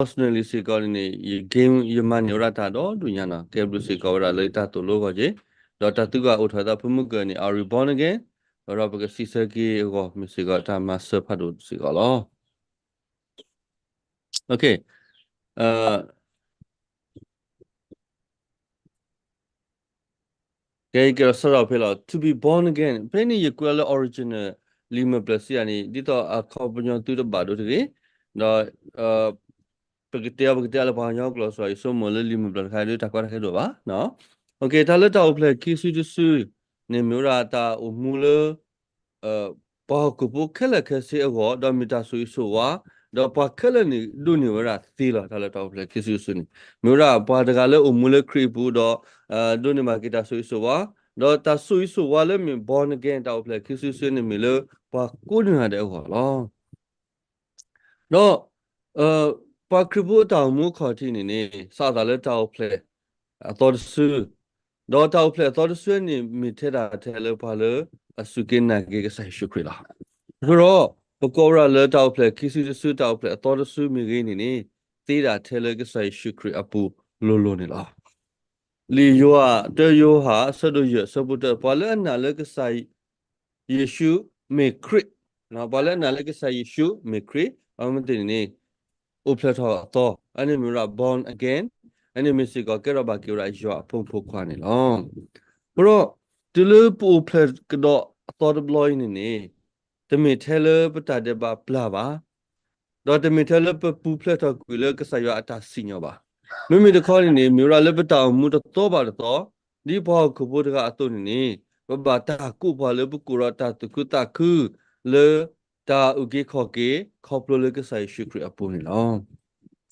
personally စ့ၢ်ကီးန့ၣ်န့ၣ် ယ game ယမၤန့ၢ်ဝဲဒၣ်တၢ်ဒီဒူၣ်ညါနီၤ, ကဲဘျုးစ့ၢ်ကီးဝဲဒၣ်လၢတၢ်သိၣ်လိအဂီၢ်က့ၤ, ဒီးတၢ်သံကွၢ်အိၣ်ထီၣ်သးဖုမုၢ်ကၢၢ်န့ၣ် Are you born again? ဒီးပကစံးဆၢက့ၤအဂီၢ် မ့ၢ်စ့ၢ်ကီးတၢ်မၤစၢၤဖးဒိၣ်စ့ၢ်ကီးလီၤ. ကဲ ယကဲဒီးစးထီၣ်ဖဲလီၤ. To be born again ဖဲန့ၣ်ယကွဲးလၢ original လံာ်မဲာ်ဖျၢၣ်စံးယၤန့ၣ် ဒ်သိးအခီပညီသုတဘၣ်ဒိတဂ့ၤ, ဒီး ပကတဲအီၤ ပကတဲအီၤလၢပှၤကညီကျိာ်စ့ၢ်ကီး ယဆိကမိၣ်လၢလံာ်မဲာ်ဖျၢၣ်တခါဒ်တၢ်ကွၢ်တၢ်ခဲဒိၣ်ဘၣ်. တၢ်အိၣ်ဖျဲၣ်ခံစုတစုန့ၣ် မ့ၢ်ဝဲဒၣ်တၢ်အိၣ်မူလၢ ပှၤဟီၣ်ခိၣ်ဖိခဲလၢာ်ခဲဆ့အဂီၢ် ဒီးမ့ၢ်တၢ်ဆိၣ်ဂ့ၤဆိၣ်ဝါ, ဒီးပှၤခဲလၢာ်န့ၣ်ဒိးန့ၢ်ဝဲဒၣ်သ့လီၤ. တၢ်လၢတၢ်အိၣ်ဖျဲၣ်ခံစုတစုန့ၣ် မ့ၢ်ဝဲဒၣ်ပှၤတဂၤလၢအိၣ်မူလၢခရံာ်အပူၤဒီး ဒိးန့ၢ်ဘၣ်က့ၤတၢ်ဆိၣ်ဂ့ၤဆိၣ်ဝါ, ဒီးတၢ်ဆိၣ်ဂ့ၤဆိၣ်ဝါလၢမ့ၢ် born again တၢ်အိၣ်ဖျဲၣ်ခံစုတစုန့ၣ်မ့ၢ်လၢပှၤကိးန့ၢ်ဒဲးအဂီၢ်လီၤ. ဒီး ပှၤခရံာ်ဖိအတၢ်အိၣ်မူအခီၣ်ထံးန့ၣ်န့ၣ် စးထီၣ်သးလၢတၢ်အိၣ်ဖျဲၣ်အသီတစု, ဒီးတၢ်အိၣ်ဖျဲၣ်အသီတစုန့ၣ် မ့ၢ်ထဲဒၣ်ထဲလၢပှၤလၢအစူၢ်က့ၤနာ်က့ၤကစၢ်ယ့ၣ်ၡူးခရံာ်လီၤ. အဃိဒီး ပကိးဝဲဒၣ်လၢတၢ်အိၣ်ဖျဲၣ်ခံစုတစု တၢ်အိၣ်ဖျဲၣ်အသီတစုမ့ၢ်ဂ့ၤန့ၣ်န့ၣ် သ့ဒၣ်ထဲလၢကစၢ်ယ့ၣ်ၡူးခရံာ်အပူၤလိၤလိၤန့ၣ်လီၤ. လံာ်ယိၤဟၣ် တၢယိၤဟၣ် အဆၢဒိၣ်ယဲၢ် အဆၢဖိတၢ ပှၤလၢအနာ်လၢကစၢ်ယ့ၣ်ၡူးမ့ၢ်ခရံာ်, ပှၤလၢအနာ်လၢကစၢ်ယ့ၣ်ၡူးမ့ၢ်ခရံာ် အမ့ၢ်သ့ၣ်န့ၣ်န့ၣ် အိၣ်ဖျဲၣ်ထီၣ်အသီ, အန့ၣ်မ့ၢ်ဝဲဒၣ် born again, အန့ၣ်မ့ၢ်စ့ၢ်ကီးကဲထီၣ်ဘၣ်က့ၤဝဲဒၣ်ယွၤအဖိမုၣ်ဖိခွါန့ၣ်လီၤ. အဃိဒီး တုၤလၢပအိၣ်ဖျဲၣ်ကဒီးအသီတဘျီအံၤန့ၣ်န့ၣ် တမ့ၢ်ထဲလၢပတၢ်ဒဲးဘးပျၢ်ဘၣ်, ဒီးတမ့ၢ်ထဲလၢပပူၤဖျဲးထီၣ်ကွံာ်လၢကစၢ်ယွၤအတၢ်စံၣ်ညီၣ်ဘၣ်. မ့မ့ၢ်တခီန့ၣ်န့ၣ် မ့ၢ်ဝဲဒၣ်လၢပတၢ်အိၣ်မူတသီဘၣ်တသီ, ဒ်ပှၤဟီၣ်ခိၣ်ဖိတဂၤအသိးန့ၣ်န့ၣ် ပဘၣ်တၢ်ကိးပှၤလၢပကိးဒီးတၢ်သူၣ်ခုသးခု လၢတၢ်အုၣ်က့ၤခီၣ်က့ၤ ခီဖျိလၢကစၢ်ယ့ၣ်ၡူးခရံာ်အပူၤန့ၣ်လီၤ.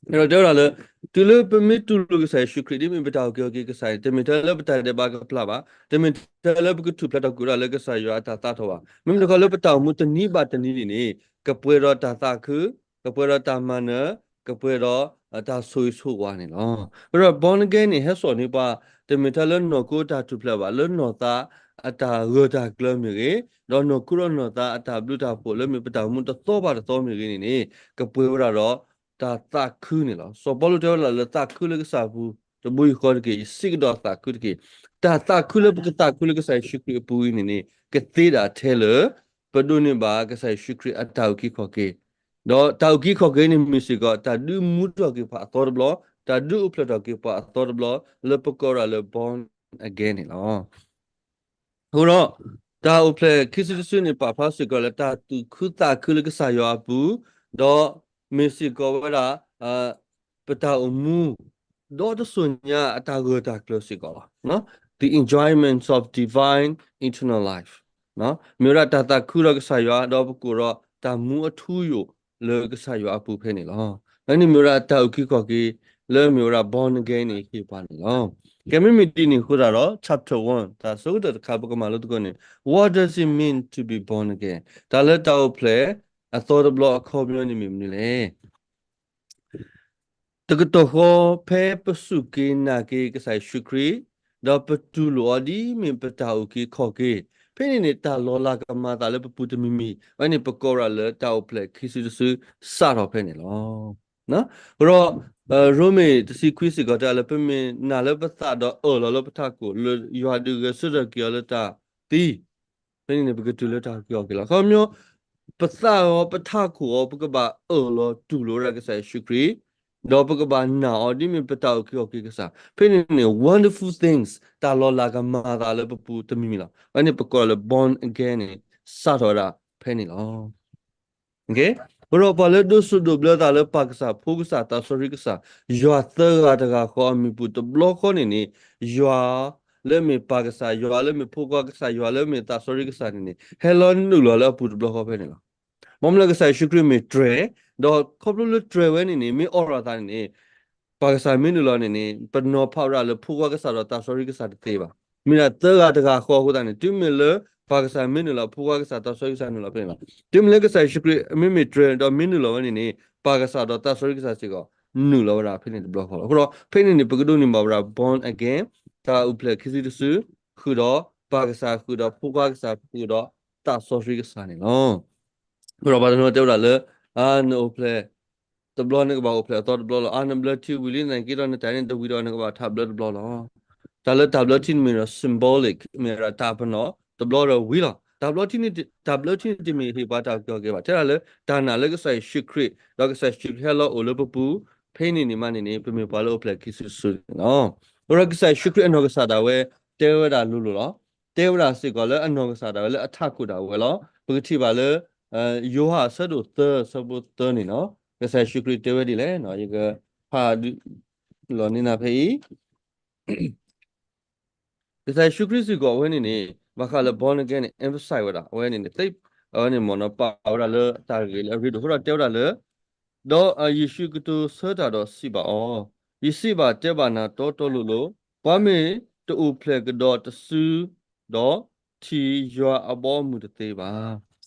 ဒီးတဲဝဲဒၣ်လၢ တုၤလၢပမ့ၢ်တူၢ်လိာ်ကစၢ်ယ့ၣ်ၡူးခရံာ် ဒ်မ့ၢ်ပတၢ်အုၣ်က့ၤခီၣ်က့ၤကစၢ်န့ၣ် တမ့ၢ်ထဲလၢပတၢ်ဒဲးဘးကပျၢ်ဘၣ်, တမ့ၢ်ထဲလၢပကထူၣ်ဖျဲးထီၣ်ကွံာ်ဒၣ်လၢကစၢ်ယွၤအတၢ်သးထီၣ်ဘၣ်. မ့မ့ၢ်တခီလၢပတၢ်အိၣ်မူတနံၤဘၣ်တနံၤန့ၣ်န့ၣ် ကပှဲၤဒီးတၢ်သးခု, ကပှဲၤဒီးတၢ်မၤနၢၤ, ကပှဲၤဒီးတၢ်ဆိၣ်ဂ့ၤဆိၣ်ဝါန့ၣ်လီၤ. အဃိဒီး born again န့ၣ် ဟဲစိာ်န့ၢ်ပှၤ တမ့ၢ်ထဲလၢနီၢ်ခိတၢ်ထူၣ်ဖျဲးဘၣ်, လၢနီၢ်သးအတၢ်ဂၢၢ်တၢ်ကျၢၤမ့ၢ်ဂ့ၤ, ဒီးနီၢ်ခိဒီးနီၢ်သးအတၢ်ဘျုးတၢ်ဖှိၣ်လၢမ့ၢ်ပတၢ်အိၣ်မူတသီဘၣ်တသီမ့ၢ်ဂ့ၤန့ၣ်န့ၣ် ကပှဲၤဝဲဒၣ်ဒီးတၢ်သးခုန့ၣ်လီၤ. စီၤပီလူးတဲဝဲဒၣ်လၢသးခုလၢကစၢ်အပူၤ တဘိယူၢ်ဃီတက့ၢ်, ယစံးကဒီးသးခုတက့ၢ်. တၢ်သးခုလၢပကသးခုလၢကစၢ်ယ့ၣ်ၡူးခရံာ်အပူၤအံၤန့ၣ်န့ၣ် ကသ့ဒၣ်ထဲလၢ ပဒိးန့ၢ်ဘၣ်ကစၢ်ယ့ၣ်ၡူးခရံာ်အတၢ်အုၣ်က့ၤခီၣ်က့ၤ, ဒီးတၢ်အုၣ်က့ၤခီၣ်က့ၤန့ၣ်မ့ၢ်စ့ၢ်ကီး တၢ်ဒုးမူထီၣ်က့ၤပှၤအသီတဘျီ, တၢ်ဒုးအိၣ်ဖျဲၣ်ထီၣ်က့ၤပှၤအသီတဘျီ လၢပကိးဒၣ်လၢ born again န့ၣ်လီၤ. အဃိဒီး တၢ်အိၣ်ဖျဲၣ်ခံစုတစုန့ၣ် ပာ်ဖျါစ့ၢ်ကီးလၢတၢ်သူၣ်ခုသးခုလၢကစၢ်ယွၤအပူၤ, ဒီးမ့ၢ်စ့ၢ်ကီးဝဲဒၣ် ပတၢ်အိၣ်မူ ဒီတစိၤညါအတၢ်ဂၢၢ်တၢ်ကျၢၤစ့ၢ်ကီးလီၤ. The enjoyments of divine eternal life မ့ၢ်ဝဲဒၣ်တၢ်သးခုဒီးကစၢ်ယွၤ ဒီးပကိးဒီးတၢ်မူအထူအယိာ်လၢကစၢ်ယွၤအပူၤဖဲန့ၣ်လီၤ. အန့ၣ်မ့ၢ်ဝဲဒၣ်တၢ်အုၣ်က့ၤခီၣ်က့ၤ လၢမ့ၢ်ဝဲဒၣ် born again န့ၣ်ဟ့ၣ်ပှၤန့ၣ်လီၤ. ကဲမ့မ့ၢ်ဒ်န့ၣ်အဃိသတးဒီး chapter one တၢ်ဆၢကတီၢ်တခါ ပကမၤလိသကိးန့ၣ် What does it mean to be born again? တၢ်လၢတၢ်အိၣ်ဖျဲၣ်အသီတဘျီအခီပညီန့ၣ်မ့ၢ်မနုၤလဲၣ်. တကတီၢ်ဃီ ဖဲပစူၢ်က့ၤနာ်က့ၤကစၢ်ယ့ၣ်ၡူးခရံာ် ဒီးပတူၢ်လိာ်အီၤဒ်မ့ၢ်ပတၢ်အုၣ်က့ၤခီၣ်က့ၤ ဖဲန့ၣ်န့ၣ် တၢ်လီၤလးကမၤသးလၢပပူၤတမံၤမံၤ အဝဲန့ၣ်ပကိးဒၣ်လၢတၢ်အိၣ်ဖျဲၣ်ခံစုတစု စးထီၣ်ဖဲန့ၣ်လီၤ. အဃိဒီး ရိမ့ၤတဆံခွံစ့ၢ်ကီးတဲလၢ ပမ့ၢ်နာ်လၢပသးဒီးအၢၣ်လီၤလၢပထးခိၣ် လၢယွၤဒုးဂဲၤဆၢထၢၣ်က့ၤအီၤလၢတၢ်သံ ဖဲန့ၣ်န့ၣ် ပကတုၤလၢတၢ်အုၣ်က့ၤခီၣ်က့ၤလီၤ. အခီပညီ ပသးအီၤ ပထးခိၣ်အီၤ ပကဘၣ်အၢၣ်လီၤတူၢ်လိာ်ဝဲဒၣ်ကစၢ်ယ့ၣ်ၡူးခရံာ်, ဒီးပကဘၣ်နာ်အီၤဒ်မ့ၢ်ပတၢ်အုၣ်က့ၤခီၣ်က့ၤကစၢ်. ဖဲန့ၣ်န့ၣ် wonderful things တၢ်လီၤလးကမၤသးလၢပပူၤတမံၤမံၤလီၤ. အဝဲန့ၣ်ပကိးလၢ born again န့ၣ် စးထီၣ်ဝဲဒၣ်ဖဲန့ၣ်လီၤ. အဃိဒီးပှၤလၢဒိးစူးဒိးဘျၢသးလၢပၢ်ကစၢ် ဖိကစၢ် သးစီဆှံကစၢ် ယွၤသၢဂၤတဂၤဃီအမံၤပူၤတဘျီဃီန့ၣ်န့ၣ် ယွၤလၢမ့ၢ်ပၢ်ကစၢ် ယွၤလၢမ့ၢ်ဖိခွါကစၢ် ယွၤလၢမ့ၢ်သးစီဆှံကစၢ်န့ၣ်န့ၣ် ဟဲလီၤနုာ်လီၤလၢအပူၤတဘျီဃီဖဲန့ၣ်လီၤ. ဘၣ်မနုၤလၢကစၢ်ယ့ၣ်ၡူးခရံာ်မ့ၢ်တြဲၤ, ဒီးခီဖျိလၢတြဲၤဝဲန့ၣ်န့ၣ် မ့ၢ်အိးထီၣ်သးန့ၣ်န့ၣ် ပၢ်ကစၢ်မ့ၢ်နုာ်လီၤန့ၣ်န့ၣ် ပနီၤဖးဝဲဒၣ်လၢဖိခွါကစၢ်ဒီးသးစီဆှံကစၢ်တသ့ဘၣ်. မ့ၢ်ဒၣ်သၢဂၤတဂၤဃီအဃိသတးန့ၣ် တုၤမ့ၢ်လၢပၢ်ကစၢ်မ့ၢ်နုာ်လီၤ ဖိခွါကစၢ် သးစီဆှံကစၢ်နုာ်လီၤဖဲန့ၣ်လီၤ. တုၤမ့ၢ်လၢကစၢ်ယ့ၣ်ၡူးခရံာ်မ့မ့ၢ်တြဲၤဒီးမ့ၢ်နုာ်လီၤဝဲန့ၣ်န့ၣ် ပၢ်ကစၢ်ဒီးသးစီဆှံကစၢ်စ့ၢ်ကီး နုာ်လီၤဝဲဒၣ်ဖဲန့ၣ်တဘျီဃီလီၤ. အဃိဒီး ဖဲန့ၣ်န့ၣ် ပကဒိးန့ၢ်ဘၣ်ဝဲဒၣ် born again တၢ်အိၣ်ဖျဲၣ်ခံစုတစု ဃုာ်ဒီးပၢ်ကစၢ် ဃုာ်ဒီးဖိခွါကစၢ် ဃုာ်ဒီးသးစီဆှံကစၢ်န့ၣ်လီၤ. အဃိဒီးပှၤတနီၤတဲဝဲဒၣ်လၢ အနအိၣ်ဖျဲၣ် တဘျီနကဘၣ်အိၣ်ဖျဲၣ်အသီတဘျီလီၤ. အါ နဘျၢထံဝံၤလံ သနာ်က့ဒီး နတၢ်န့ၣ်တဝံၤဒီး နကဘၣ်ထးဘျၢတဘျီလီၤ. တၢ်လၢတၢ်ဘျၢထံန့ၣ်မ့ၢ်ဒီး symbolic မ့ၢ်ဝဲဒၣ်တၢ်ပနီၣ်တဘျီဒီးဝံၤလီၤ. တၢ်ဘျၢထံန့ၣ်တ- တၢ်ဘျၢထံန့ၣ်တမ့ၢ်ဟ့ၣ်ပှၤတၢ်အုၣ်က့ၤခီၣ်က့ၤဘၣ်. ထဲဒၣ်လၢတၢ်နာ်လၢကစၢ်ယ့ၣ်ၡူးခရံာ် ဒီးကစၢ်ယ့ၣ်ၡူးခရံာ်ဟဲလီၤအိၣ်လၢပပူၤ ဖဲန့ၣ်န့ၣ်မးန့ၣ်န့ၣ် ပမ့ၢ်ပှၤလၢအိၣ်ဖျဲၣ်ခံစုတစုန့ၣ်လီၤ. အဃိဒီးကစၢ်ယ့ၣ်ၡူးခရံာ်အနီၢ်ကစၢ်ဒၣ်ဝဲ တဲဝဲဒၣ်လိၤလိၤလီၤ. တဲဝဲဒၣ်စ့ၢ်ကီးလၢအနီၢ်ကစၢ်ဒၣ်ဝဲလၢအထးခိၣ်ဒၣ်ဝဲလီၤ. ပကထံၣ်ဘၣ်လၢ ယိၤဟၣ်အဆၢဒိၣ်သၢ အဆၢဖိသၢန့ၣ်လီၤ. ကစၢ်ယ့ၣ်ၡူးခရံာ်တဲဝဲဒ်လဲၣ်. ယကဖးဒုးလီၤန့ၢ်နၤဖဲအံၤ ကစၢ်ယ့ၣ်ၡူးခရံာ်စ့ၢ်ကီးအဝဲန့ၣ်န့ၣ် ဘၣ်ဃးလၢ born again န့ၣ် emphasize ဝဲဒၣ် အဝဲန့ၣ်န့ၣ် သ့- အဝဲန့ၣ်မ့ၢ်နီၤ ပာ်ဝဲဒၣ်လၢတၢ်ဂ့ၢ်လၢအရ့ဒိၣ်အဃိဒီးတဲဝဲဒၣ်လၢ ဒီးယ့ၣ်ၡူးကတိၤဆၢတၢ်ဒီးစံးဘၣ်အီၤ, ယစံးဘၣ်တဲဘၣ်နၤတီတီလိၤလိၤ, ပှၤမ့ၢ်တအိၣ်ဖျဲၣ်ကဒီးတစု ဒီးထံၣ်ယွၤအဘီအမုၢ်တသ့ဘၣ်.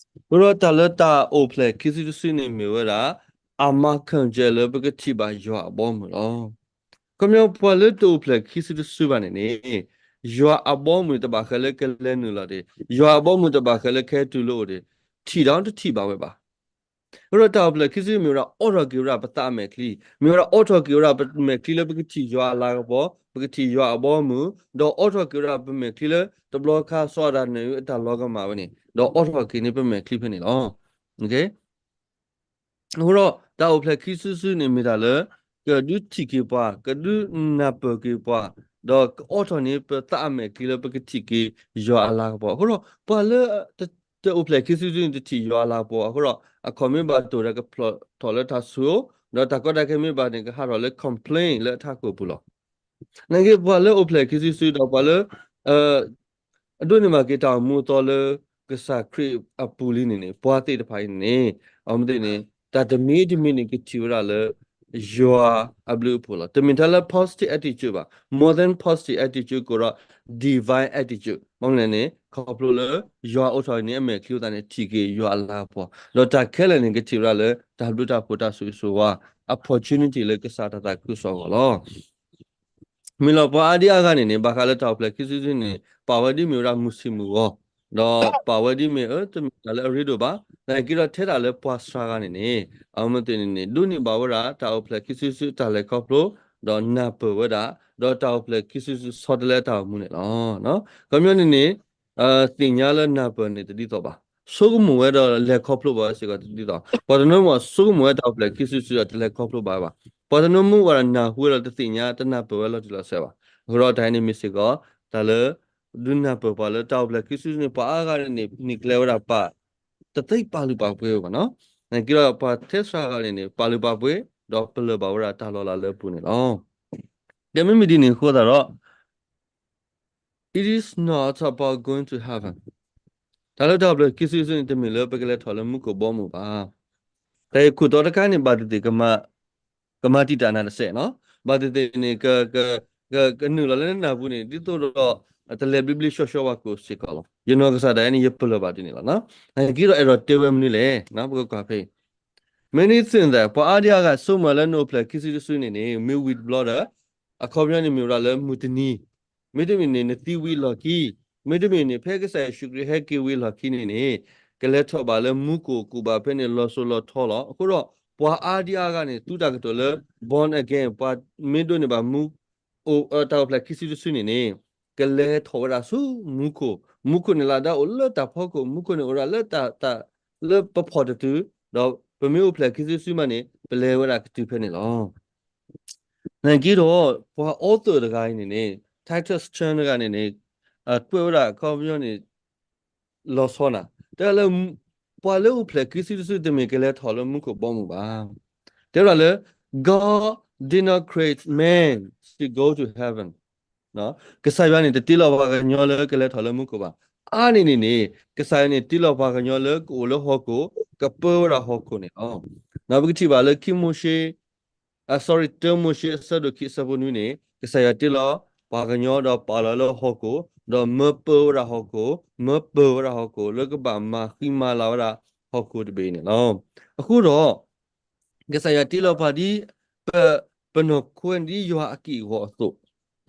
အဃိဒီးတၢ်လၢတၢ်အိၣ်ဖျဲၣ်ခံစုတစုန့ၣ်မ့ၢ်ဝဲဒၣ် အမၤခၢၣ်ကဲလၢပကထံၣ်ဘၣ်ယွၤအဘီအမုၢ်လီၤ. ခီပညီ ပှၤလၢတအိၣ်ဖျဲၣ်ခံစုတစုဘၣ်န့ၣ်န့ၣ် ယွၤအဘီအမုၢ်တဘၣ်ဃးလၢကလဲၤနုာ်လီၤတ့ၢ်, ယွၤအဘီအမုၢ်တဘၣ်ဃးလၢကဟဲတုၤလၢအအိၣ်တ့ၢ်, ထံၣ်ဒီးတထံၣ်ဘၣ်ဝဲဘၣ်. အဃိဒီးတၢ်အိၣ်ဖျဲၣ်ခံစုမ့ၢ်ဝဲဒၣ်အိးထီၣ်က့ၤဝဲဒၣ်ပသးအမဲာ်ချံ, မ့ၢ်ဝဲဒၣ်အိးထီၣ်က့ၤဝဲဒၣ်ပမဲာ်ချံလၢပကထံၣ်ယွၤအလၤကပီၤ, ပကထံၣ်ယွၤအဘီအမုၢ်, ဒီးအိးထီၣ်က့ၤဝဲဒၣ်ပမဲာ်ချံလၢတဘျီခါစီၤအၤဒၣ်နွံအတၢ်လီၤကမၣ်ဝဲန့ၣ်, ဒီးအိးထီၣ်က့ၤန့ၢ်ပမဲာ်ချံဖဲန့ၣ်လီၤ. အဃိဒီးတၢ်အိၣ်ဖျဲၣ်ခံစုတစုန့ၣ်မ့ၢ်တၢ်လၢ ကဒုးထံၣ်က့ၤပှၤ, ကဒုးနၢ်ပၢၢ်က့ၤပှၤ, ဒီးကအိးထီၣ်န့ၢ်ပသးအမဲာ်ချံလၢပကထံၣ်က့ၤယွၤအလၤကပီၤ. အဃိဒီး ပှၤလၢတ- တအိၣ်ဖျဲၣ်ခံစုတစုန့ၣ် တထံၣ်ယွၤအလၤကပီၤ. အဃိဒီး အခီၣ်မ့ၢ်ဘၣ်တိၢ်ဒီးကဖျိးထီၣ်လၢတၢ်ဆူၣ်, ဒီးတၢ်ကီတၢ်ခဲမ့ၢ်ဘၣ်န့ၣ် ကဟးထီၣ်လၢ complain လၢအထးခိၣ်ပူၤလီၤ. နာ်က့ ပှၤလၢအိၣ်ဖျဲၣ်ခံစုတစုဒီးပှၤလၢ အဒိးန့ၢ်ဘၣ်က့ၤတၢ်အိၣ်မူအသီလၢကစၢ်ခရံာ်အပူၤလံန့ၣ်န့ၣ် ပှၤသ့ၣ်တဖၣ်အံၤန့ၣ်န့ၣ် အဝဲသ့ၣ်န့ၣ် တၢ်တမံၤတမံၤန့ၣ် ကထံၣ်ဝဲဒၣ်လၢ ယွၤအဘျုးအဖှိၣ်လီၤ. တမ့ၢ်ထဲလၢ positive attitude ဘၣ်, more than positive attitude ကိးဒီး divine attitude ဘၣ်မနုၤလဲၣ်န့ၣ် ခီဖျိလၢယွၤအိးထီၣ်န့ၢ်အမဲာ်ချံအသးန့ၣ် ထံၣ်က့ၤယွၤအလၤကပီၤ, ဒီးတၢ်ခဲလၢာ်န့ၣ် ကထံၣ်ဝဲဒၣ်လၢတၢ်ဘျုးတၢ်ဖှိၣ်တၢ်ဆိၣ်ဂ့ၤဆိၣ်ဝါ opportunity လၢကစၢ်တၢ်သးခုကစီၣ်အဂီၢ်လီၤ. မ့ၢ်လီၤပှၤအါဒံအါဂၤန့ၣ်န့ၣ် ဘၣ်ဃးလၢတၢ်အိၣ်ဖျဲၣ်ခံစုတစုန့ၣ် ပာ်ဝဲဒ်မ့ၢ်ဝဲဒၣ်မုၢ်ဆ့ၣ်မုၢ်ဂီၤ, ဒီးပာ်ဝဲဒ်မ့ၢ် အၢ တမ့ၢ်တၢ်လၢအရ့ဒိၣ်ဘၣ်. နာ်က့ဒီးထဲဒၣ်လၢပှၤစှၤဂၤန့ၣ်န့ၣ် အဝဲသ့ၣ်န့ၣ်န့ၣ် ဒိးန့ၢ်ဘၣ်ဝဲဒၣ် တၢ်အိၣ်ဖျဲၣ်ခံစုတစုအတၢ်လဲၤခီဖျိ, ဒီးနၢ်ပၢၢ်ဝဲဒၣ်, ဒီးတၢ်အိၣ်ဖျဲၣ်ခံစုတစုဆီတလဲအတၢ်အိၣ်မူန့ၣ်လီၤ. ခီပညီန့ၣ်န့ၣ် သ့ၣ်ညါလၢနၢ်ပၢၢ်န့ၣ်တဒ်သိးဘၣ်. ဆိကမိၣ်ဝဲဒီးလဲၤခီဖျိဘၣ်ဝဲစ့ၢ်ကီးတဒ်သိး. ပှၤတနီၤမး ဆိကမိၣ်ဝဲတၢ်အိၣ်ဖျဲၣ်ခံစုတစုဒီးတလဲၤခီဖျိဘၣ်ဝဲဘၣ်. ပှၤတနီၤမးဝဲဒၣ်နၢ်ဟူဝဲဒီးတသ့ၣ်ညါတနၢ်ပၢၢ်ဝဲလီၤတံၢ်လီၤဆဲးဘၣ်. အဃိဒီးတၢ်အံၤန့ၣ်မ့ၢ်စ့ၢ်ကီး တၢ်လၢ ဒုးနၢ်ပၢၢ်ပှၤလၢတၢ်အိၣ်ဖျဲၣ်ခံစုတစုန့ၣ် ပှၤအါဂၤန့ၣ်န့ၣ် န့ၢ်ကျဲဝဲဒၣ်ပာ် တသ့ပာ်လုၢ်ပာ်ပှ့ၤဝဲဘၣ်နီၤ. နာ်က့ဒီးပှၤထဲစှၤဂၤန့ၣ်န့ၣ် ပာ်လုၢ်ပာ်ပှ့ၤ ဒီးပလၢၢ်ဘၣ်ဝဲဒၣ်တၢ်လီၤလးလၢအပူၤန့ၣ်လီၤ. ကဲမ့မ့ၢ်ဒ်န့ၣ်အဃိသတးဒီး It is not about going to heaven. တၢ်လၢတၢ်အိၣ်ဖျဲၣ်ခံစုတစုန့ၣ် တမ့ၢ်လၢပကလဲၤထီၣ်လၢမူခိၣ်ဘီမုၢ်ဘၣ်. တၢ်အံၤခိၣ်တီတခါန့ၣ် ဘၣ်သ့ၣ်သ့ၣ် ကမၤတံာ်တာ်နၤတစဲးနီၤ. ဘၣ်သ့ၣ်သ့ၣ်န့ၣ် က- က- ကနုာ်လီၤလၢနနၢ်ပူၤန့ၣ် ဒ်သိးဒီး တလဲၤဘျ့ဘျ့ဆှီဆှီဝဲကိးစ့ၢ်ကီးလီၤ. ယနီၢ်ကစၢ်ဒၣ်အံၤန့ၣ် ယပလၢၢ်ဘၣ်ဒ်န့ၣ်လီၤ. နာ်က့ဒီးအဲၣ်ဒိးတဲဝဲမနုၤလဲၣ်, ပကကွၢ်ဖဲ Many think that ပှၤအါဒံအါဂၤဆိကမိၣ်လၢနအိၣ်ဖျဲၣ်ခံစုတစုန့ၣ်န့ၣ် မ့ၢ်ဝံၤတဘျီဒီး အခီပညီန့ၣ်မ့ၢ်ဝဲဒၣ်လၢမုၢ်တနံၤ, မ့တမ့ၢ်န့ၣ် နသံဝံၤအလီၢ်ခံ, မ့တမ့ၢ်န့ၣ် ဖဲကစၢ်ယ့ၣ်ၡူးခရံာ်ဟဲက့ၤဝံၤအလီၢ်ခံန့ၣ်န့ၣ် ကလဲၤထီၣ်ဘၣ်လၢမူခိၣ်ကူၣ်ဘၣ်ဖဲန့ၣ်လီၤစိၤလီၤထီလီၤ. အဃိဒီး ပှၤအါဒံအါဂၤန့ၣ် သူတၢ်ကတိၤလၢ born again ပှၤမ့ၢ်ဒိးန့ၢ်ဘၣ်မူ တၢ်အိၣ်ဖျဲၣ်ခံစုတစုန့ၣ်န့ၣ် ကလဲၤထီၣ်ဝဲဒၣ်ဆူမူခိၣ်, မူခိၣ်န့ၣ်လၢဒၣ်အိၣ်လၢတၢ်ဖီခိၣ်, မူခိၣ်န့ၣ်အိၣ်ဒၣ်လၢတၢ်- တၢ်- လၢပဖီၣ်တတုၤ, ဒီးပမ့ၢ်အိၣ်ဖျဲၣ်ခံစုတစုမးန့ၣ် ပလဲၤဝဲဒၣ်ကတုၤဖဲန့ၣ်လီၤ. နာ်က့ဒီး ပှၤ author တဂၤအံၤန့ၣ်န့ၣ် Titus Chan တဂၤန့ၣ်န့ၣ် ကွဲးဝဲဒၣ်အခီပညီန့ၣ် လီၤဆီနၤ, တဲလၢ ပှၤလၢအိၣ်ဖျဲၣ်ခံစုတစုတမ့ၢ်ကလဲၤထီၣ်လၢမူခိၣ်ဘီမုၢ်ဘၣ်. တဲဝဲဒၣ်လၢ God did not create man to go to heaven. ကစၢ်ယွၤန့ၣ် တတ့လီၤပှၤကညီလၢကလဲၤထီၣ်လၢမူခိၣ်ဘၣ်. အါန့ၢ်န့ၣ်န့ၣ် ကစၢ်ယွၤန့ၣ် တ့လီၤပှၤကညီလၢကအိၣ်လၢဟီၣ်ခိၣ်, ကပၢဝဲဒၣ်ဟီၣ်ခိၣ်န့ၣ်လီၤ. ပကထံၣ်ဘၣ်လၢ ခံမိၤၡ့ အ sorry တၢမိၤၡ့အဆၢဒိၣ်ခံအဆၢဖိနွံန့ၣ် ကစၢ်ယွၤတ့လီၤပှၤကညီဒီးပာ်လီၤလၢဟီၣ်ခိၣ်, ဒီးမၢပၢဝဲဒၣ်ဟီၣ်ခိၣ်, မၢပၢဝဲဒၣ်ဟီၣ်ခိၣ် လၢကဘၣ်မၤဃံမၤလၤဝဲဒၣ်ဟီၣ်ခိၣ်တဘ့ၣ်အံၤန့ၣ်လီၤ. အဃိဒီး ကစၢ်ယွၤတ့လီၤပှၤဒ် ပ- ပနီၢ်ခိဝဲဒ်ယွၤအက့ၢ်အဂီၤအသိး,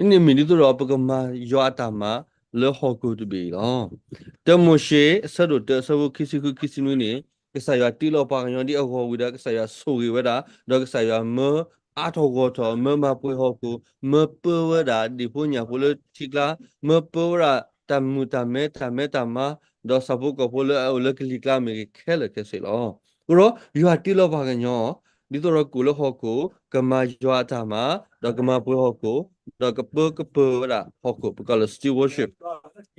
န့ၣ်မ့ၢ်ဒ်သိးဒီးပကမၤယွၤအတၢ်မၤလၢဟီၣ်ခိၣ်တဘ့ၣ်အံၤလီၤ. တၢမိၤၡ့အဆၢဒိၣ်တၢအဆၢဖိခံဆံဃုခံဆံနွံန့ၣ် ကစၢ်ယွၤတ့လီၤပှၤကညီဒ်အဂီၢ်ဝံၤဒီး ကစၢ်ယွၤဆိၣ်ဂ့ၤဝဲဒၣ်, ဒီးကစၢ်ယွၤမၢအါထီၣ်ဂီၢ်ထီၣ်, မၢမၤပှဲၤဟီၣ်ခိၣ်, မၢပၢဝဲဒၣ်ဒ့ၣ်ဖိညၣ်ဖိလၢထံကျါ, မၢပၢဝဲဒၣ်တၢ်မုာ်တၢ်မဲ တၢ်မဲတၢ်မါ, ဒီးဆၣ်ဖိကီၢ်ဖိလၢအအိၣ်လၢကလံၤကျါမ့ၢ်ဂ့ၤခဲလၢာ်ခဲဆ့လီၤ. အဃိဒီး ယွၤတ့လီၤပှၤကညီ ဒ်သိးဒီးကအိၣ်လၢဟီၣ်ခိၣ်, ကမၤယွၤအတၢ်မၤ, ဒီးကမၤပှဲၤဟီၣ်ခိၣ်, ဒီးကပၢကပၢဝဲဒၣ်ဟီၣ်ခိၣ်, ပကိးလၢ stewardship.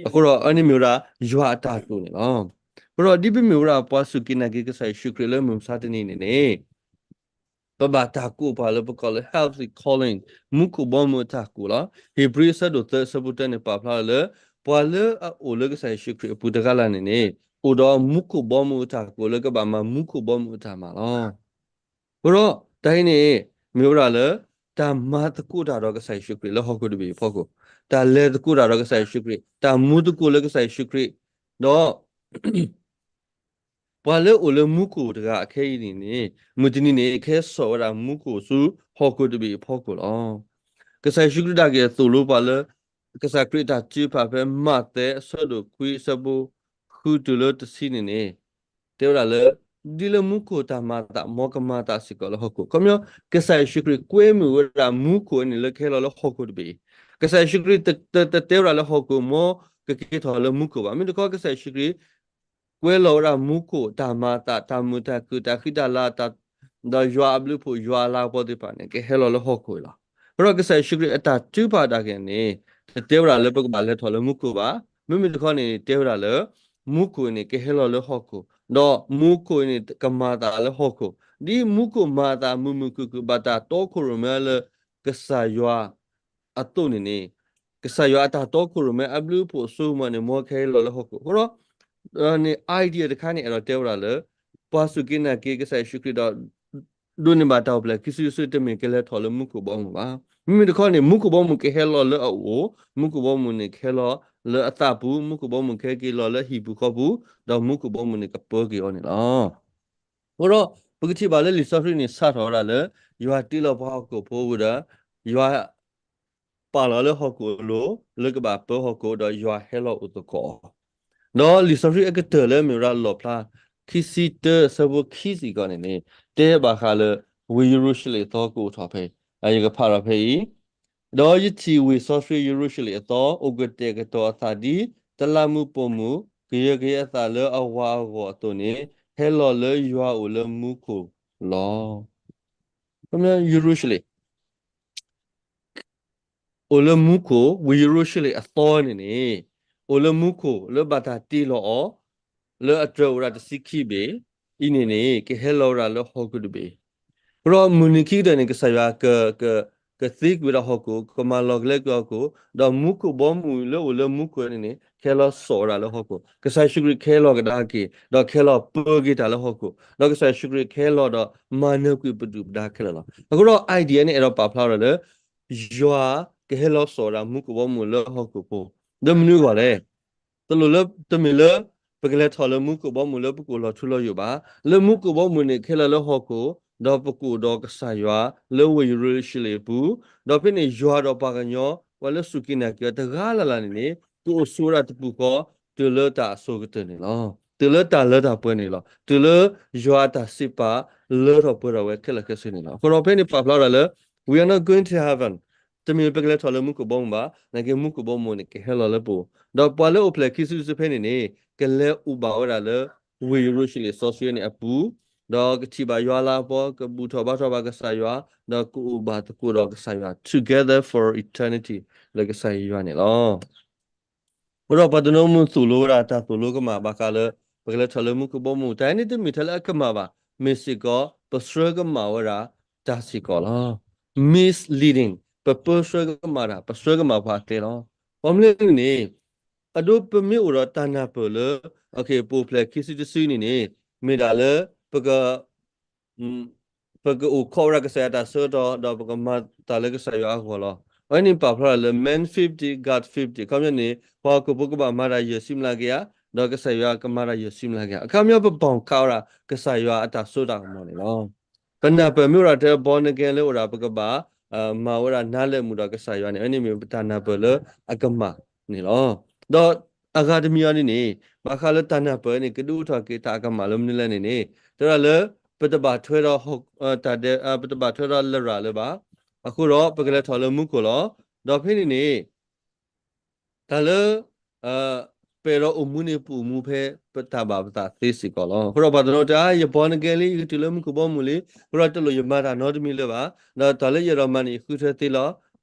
အဃိဒီးအန့ၣ်မ့ၢ်ဝဲဒၣ် ယွၤအတၢ်တိာ်န့ၣ်လီၤ. အဃိဒီးဒ်ပမ့ၢ်ဝဲဒၣ်ပှၤစူၢ်က့ၤနာ်က့ၤကစၢ်ယ့ၣ်ၡူးခရံာ်လၢမုၢ်မဆါတနံၤန့ၣ်န့ၣ် ပဘၣ်တၢ်ကိးပှၤလၢပကိးလၢ healthy calling, မူခိၣ်ဘီမုၢ်အတၢ်ကိးလီၤ. ဧ့ၤဘြံၤအဆၢဒိၣ်သၢအဆၢဖိတၢန့ၣ်ပာ်ဖျါလၢ ပှၤလၢအအိၣ်လၢကစၢ်ယ့ၣ်ၡူးခရံာ်အပူၤတဂၤလၢ်လၢ်န့ၣ်န့ၣ် အိၣ်ဒီးမူခိၣ်ဘီမုၢ်အတၢ်ကိးလၢကဘၣ်မၤမူခိၣ်ဘီမုၢ်အတၢ်မၤလီၤ. အဃိဒီးတၢ်အံၤန့ၣ် မ့ၢ်ဝဲဒၣ်လၢ တၢ်မၤသကိးတၢ်ဒီးကစၢ်ယ့ၣ်ၡူးခရံာ်လၢဟီၣ်ခိၣ်တဘ့ၣ်အဖီခိၣ်, တၢ်လဲၤသကိးတၢ်ဒီးကစၢ်ယ့ၣ်ၡူးခရံာ်, တၢ်မူသကိးလၢကစၢ်ယ့ၣ်ၡူးခရံာ်, ဒီး ပှၤလၢအိၣ်လၢမူခိၣ်တဂၤအခဲအံၤန့ၣ်န့ၣ် မုၢ်တနံၤန့ၣ် ကဟဲစိာ်ဝဲဒၣ်မူခိၣ်ဆူဟီၣ်ခိၣ်တဘ့ၣ်အဖီခိၣ်လီၤ. ကစၢ်ယ့ၣ်ၡူးခရံာ်ဒၣ်က့ၤသိၣ်လိပှၤလၢ ကစၢ်ခရံာ်အတၢ်ထုကဖၣ်ဖဲမးသဲအဆၢဒိၣ်ခွံအဆၢဖိဃုတုၤလၢတဆံန့ၣ်န့ၣ် တဲဝဲဒၣ်လၢ ဒ်လၢမူခိၣ်တၢ်မၤအသး မ်ကမၤအသးစ့ၢ်ကီးလၢဟီၣ်ခိၣ်. ခီပညီ ကစၢ်ယ့ၣ်ၡူးခရံာ်ကွဲမုာ်ဝဲဒၣ်မူခိၣ်အန့ၣ်လၢကဟဲလီၤလၢဟီၣ်ခိၣ်တဘ့ၣ်အံၤ. ကစၢ်ယ့ၣ်ၡူးခရံာ်တတဲဝဲဒၣ်လၢဟီၣ်ခိၣ် မ်ကက့ၤထီၣ်လၢမူခိၣ်ဘၣ်. မ့ၢ်တခီကစၢ်ယ့ၣ်ၡူးခရံာ် ကွဲလီၤဝဲဒၣ်မူခိၣ်တၢ်မၤအသး တၢ်မုာ်တၢ်ခုၣ် တၢ်ဃံတၢ်လၤ ဒီးယွၤအဘျုးအဖှိၣ် ယွၤအလၤကပီၤသ့ၣ်တဖၣ်န့ၣ် ကဟဲလီၤလၢဟီၣ်ခိၣ်အံၤလီၤ. အဃိဒီးကစၢ်ယ့ၣ်ၡူးခရံာ်အတၢ်ထုကဖၣ်ဒၣ်က့ၤန့ၣ် တတဲဝဲဒၣ်လၢပကဘၣ်လဲၤထီၣ်လၢမူခိၣ်ဘၣ်. မ့မ့ၢ်တခီန့ၣ် တဲဝဲဒၣ်လၢ မူခိၣ်အံၤန့ၣ် ကဟဲလီၤလၢဟီၣ်ခိၣ်, ဒီးမူခိၣ်အံၤန့ၣ် ကမၤအသးလၢဟီၣ်ခိၣ်, ဒ်မူခိၣ်မၤအသးမုာ်မုာ်ခုၣ်ခုၣ် ဘၣ်တၢ်တီခိၣ်ရိၣ်မဲလၢကစၢ်ယွၤ အသိးန့ၣ်န့ၣ် ကစၢ်ယွၤအတၢ်တီခိၣ်ရိၣ်မဲအဘျုးအဖှိၣ်အစိကမီၤန့ၣ် မ်ကဟဲလီၤလၢဟီၣ်ခိၣ်. အဃိဒီး န့ၣ် idea တခါန့ၣ်အဲၣ်ဒိးတဲဝဲဒၣ်လၢ ပှၤစူၢ်က့ၤနာ်က့ၤကစၢ်ယ့ၣ်ၡူးခရံာ်ဒီး ဒိးန့ၢ်ဘၣ်တၢ်အိၣ်ဖျဲၣ်ခံစုတစု တမ့ၢ်ကလဲၤထီၣ်လၢမူခိၣ်ဘီမုၢ်ဘၣ်. မ့မ့ၢ်တခီန့ၣ် မူခိၣ်ဘီမုၢ်ကဟဲလီၤလၢအအိၣ်, မူခိၣ်ဘီမုၢ်န့ၣ် ကဟဲလီၤလၢအသးပူၤ, မူခိၣ်ဘီမုၢ်ကဟဲက့ၤလီၤလၢဟံၣ်ပူၤဃီပူၤ, ဒီးမူခိၣ်ဘီမုၢ်န့ၣ် ကပၢက့ၤအီၤန့ၣ်လီၤ. အဃိဒီး ပကထံၣ်ဘၣ်လၢလံာ်စီဆှံန့ၣ် စးထီၣ်ဝဲဒၣ်လၢ ယွၤတ့လီၤပှၤဟီၣ်ခိၣ်ဖိဝံၤဒီး ယွၤ ပာ်လီၤလၢဟီၣ်ခိၣ်အလိၤ လၢကဘၣ်ပၢဟီၣ်ခိၣ် ဒီးယွၤဟဲလီၤအိၣ်သကိးအီၤ. ဒီးလံာ်စီဆှံအကတၢၢ်လၢမ့ၢ်ဝဲဒၣ်လီၣ်ဖျါ ခံဆံတၢအဆၢဖိခံစ့ၢ်ကီးန့ၣ်န့ၣ် တဲဘၣ်ဃးလၢ ဝ့ၢ်ယရူၤၡလ့ၣ်အသီကအိၣ်ထီၣ်ဖဲအံၤ, ယကဖးဒီးဖဲအံၤ, ဒီးယထံၣ်ဝ့ၢ်စီဆှံယရူၤၡလ့ၣ်အသီ အိၣ်ကတဲာ်ကတီၤအသးဒ် တလးမူးပိာ်မုၣ် ကယၢကယဲအသးလၢအဝၤအဂီၢ်အသိးန့ၣ် ဟဲလီၤလၢယွၤအိၣ်လၢမူခိၣ်လီၤ. ယရူၤၡလ့ၣ် အိၣ်လၢမူခိၣ်, ဝ့ၢ်ယရူၤၡလ့ၣ်အသီန့ၣ်န့ၣ် အိၣ်လၢမူခိၣ် လၢဘၣ်တၢ်တ့လီၤအီၤ လၢအတြဲၤအိၣ်ဝဲဒၣ်တဆံခံဘ့ၣ်အံၤန့ၣ်န့ၣ် ကဟဲလီၤဝဲဒၣ်လၢဟီၣ်ခိၣ်တဘ့ၣ်. အဃိဒီးမုၢ်နံၤခံကတၢၢ်န့ၣ် ကစၢ်ယွၤက ကသ့ကွံာ်ဝဲဒၣ်ဟီၣ်ခိၣ်, ကမၤလီၤကလဲကွံာ်ဟီၣ်ခိၣ်, ဒီးမူခိၣ်ဘီမုၢ်လၢအိၣ်လၢမူခိၣ်န့ၣ်န့ၣ် ကဟဲလီၤစိာ်ဝဲဒၣ်လၢဟီၣ်ခိၣ်, ကစၢ်ယ့ၣ်ၡူးခရံာ်ကဟဲလီၤကဒါက့ၤ ဒီးကဟဲလီၤပၢက့ၤတၢ်လၢဟီၣ်ခိၣ်, ဒီးကစၢ်ယ့ၣ်ၡူးခရံာ်ကဟဲလီၤဒီးမၤနၢၤကွံာ်ပဒုၣ်ပဒါခဲလၢာ်လီၤ. အဃိဒီး idea န့ၣ်အဲၣ်ဒိးပာ်ဖျါဝဲဒၣ်လၢ ယွၤကဟဲလီၤစိာ်ဝဲဒၣ်မူခိၣ်ဘီမုၢ်လၢဟီၣ်ခိၣ်ဖိ, လၢမနုၤအဂီၢ်လဲၣ်. တလိၣ်လၢ တမ့ၢ်လၢ ပကလဲၤထီၣ်လၢမူခိၣ်ဘီမုၢ်လၢပကအိၣ်လီၤထူလီၤယိာ်ဘၣ်. လၢမူခိၣ်ဘီမုၢ်န့ၣ် ကဟဲလီၤလၢဟီၣ်ခိၣ်, ဒီးပကအိၣ်ဒီးကစၢ်ယွၤ လၢဝ့ၢ်ယရူၤၡလ့ၣ်အပူၤ, ဒီးဖဲန့ၣ်ယွၤဒီးပှၤကညီ ပှၤလၢစူၢ်က့ၤနာ်က့ၤအီၤတဂၤလၢ်လၢ်န့ၣ်န့ၣ် ကအိၣ်ဆိးဝဲဒၣ်တပူၤဃီ တုၤလၢတၢ်အစိၤကတၢၢ်န့ၣ်လီၤ. တုၤလၢတၢ်လၢတၢ်ပှဲၤန့ၣ်လီၤ. တုၤလၢယွၤအတၢ်စံးပာ်လၢထီၣ်ပှဲၤထီၣ်ဝဲခဲလၢာ်ခဲဆ့န့ၣ်လီၤ. အဃိဒီးဖဲန့ၣ်ပာ်ဖျါဝဲဒၣ်လၢ we are not going to heaven, တမ့ၢ်ပကလဲၤထီၣ်လၢမူခိၣ်ဘီမုၢ်ဘၣ်, နာ်က့မူခိၣ်ဘီမုၢ်န့ၣ် ကဟဲလီၤလၢပအိၣ်, ဒီးပှၤလၢအိၣ်ဖျဲၣ်ခံစုတစုဖဲန့ၣ်န့ၣ် ကလဲၤအိၣ်ဘၣ်ဝဲဒၣ်လၢ ဝ့ၢ်ယရူၤၡလ့ၣ်စီဆှံန့ၣ်အပူၤ, ဒီးကထံၣ်ဘၣ်ယွၤအလၤကပီၤ, ကဘူၣ်ထီၣ်ဘါထီၣ်ဘၣ်ကစၢ်ယွၤ, ဒီးကအိၣ်ဘၣ်သကိးဒီးကစၢ်ယွၤ together for eternity လၢကစၢ်ယွၤန့ၣ်လီၤ. အဃိဒီးပှၤတနီၤမုၢ်သိၣ်လိဝဲဒၣ်တၢ်သိၣ်လိကမၣ်ဘၣ်ဃးလၢ ပကလဲၤထီၣ်လၢမူခိၣ်ဘီမုၢ်, တၢ်အံၤန့ၣ်တမ့ၢ်ထဲလၢအကမၣ်ဘၣ်, မ့ၢ်စ့ၢ်ကီး ပဆှၢကမၣ်ဝဲဒၣ်တၢ်စ့ၢ်ကီးလီၤ. misleading, ပပၢဆှၢကမၣ်တၢ်, ပဆှၢကမၣ်ပှၤအကျဲလီၤ. ဘၣ်မနုၤလဲၣ်န့ၣ် အဒိပမ့ၢ်အိၣ်ဒီးတၢ်နၢ်ပၢၢ်လၢ ပအိၣ်ဖျဲၣ်ခံစုတစုန့ၣ်န့ၣ် မ့ၢ်ဒၣ်လၢ ပက ပကအိၣ်ခိးဝဲဒၣ်ကစၢ်ယွၤတၢ်ဆၢကတီၢ် ဒီးပကမၤတၢ်လၢကစၢ်ယွၤအဂီၢ်လီၤ. အဝဲန့ၣ်ပာ်ဖျါဒၣ်လၢ man fifty, God fifty, အခီပညီန့ၣ် ပှၤဟီၣ်ခိၣ်ဖိကဘၣ်မၤတၢ်ယဲၢ်ဆံမျးကယၤ, ဒီးကစၢ်ယွၤကမၤတၢ်ယဲၢ်ဆံမျးကယၤ, အခီပညီပဘၣ်ခးဝဲဒၣ်ကစၢ်ယွၤအတၢ်စိတၢ်ကမီၤန့ၣ်လီၤ. ပနၢ်ပၢၢ်မ့ၢ်အိၣ်ဒၣ်ထဲ born again လၢအိၣ်ဒၣ် ပကဘၣ် မၤဝဲဒၣ်နာ်လၢမုာ်ဒီးကစၢ်ယွၤန့ၣ် အဝဲန့ၣ်မ့ၢ်ပတၢ်နၢ်ပၢၢ်လၢအကမၣ်န့ၣ်လီၤ. ဒီး အဂၤတမံၤအံၤန့ၣ်န့ၣ် ဘၣ်ဃးလၢတၢ်နၢ်ပၢၢ်န့ၣ် ကဒုးအိၣ်ထီၣ်က့ၤတၢ်အကမၣ်လၢမနုၤလဲၣ်န့ၣ်န့ၣ် တဲဝဲဒၣ်လၢ ပတဘၣ်ထွဲဒီး တၢ်ဒဲ ပတဘၣ်ထွဲဒီးလရာ်လၢၤဘၣ်. အဃိဒီး ပကလဲၤထီၣ်လၢမူခိၣ်လီၤ. ဒီးဖဲန့ၣ်န့ၣ် တၢ်လၢ ပအဲၣ်ဒိးအိၣ်မူန့ၣ် ပအိၣ်မူဖဲပတၢ်ဘၣ်ပသးသ့စ့ၢ်ကီးလီၤ. အဃိဒီးပှၤတနီၤတဲ ယ born again လံ ယကတုၤလၢမူခိၣ်ဘီမုၢ်လံ, အဃိဒီးတလိၣ်ယမၤတၢ်နီတမံၤလၢၤဘၣ်, ဒီးတၢ်လၢယအဲၣ်ဒိးမၤန့ၣ် ယဃုထၢသ့လီၤ.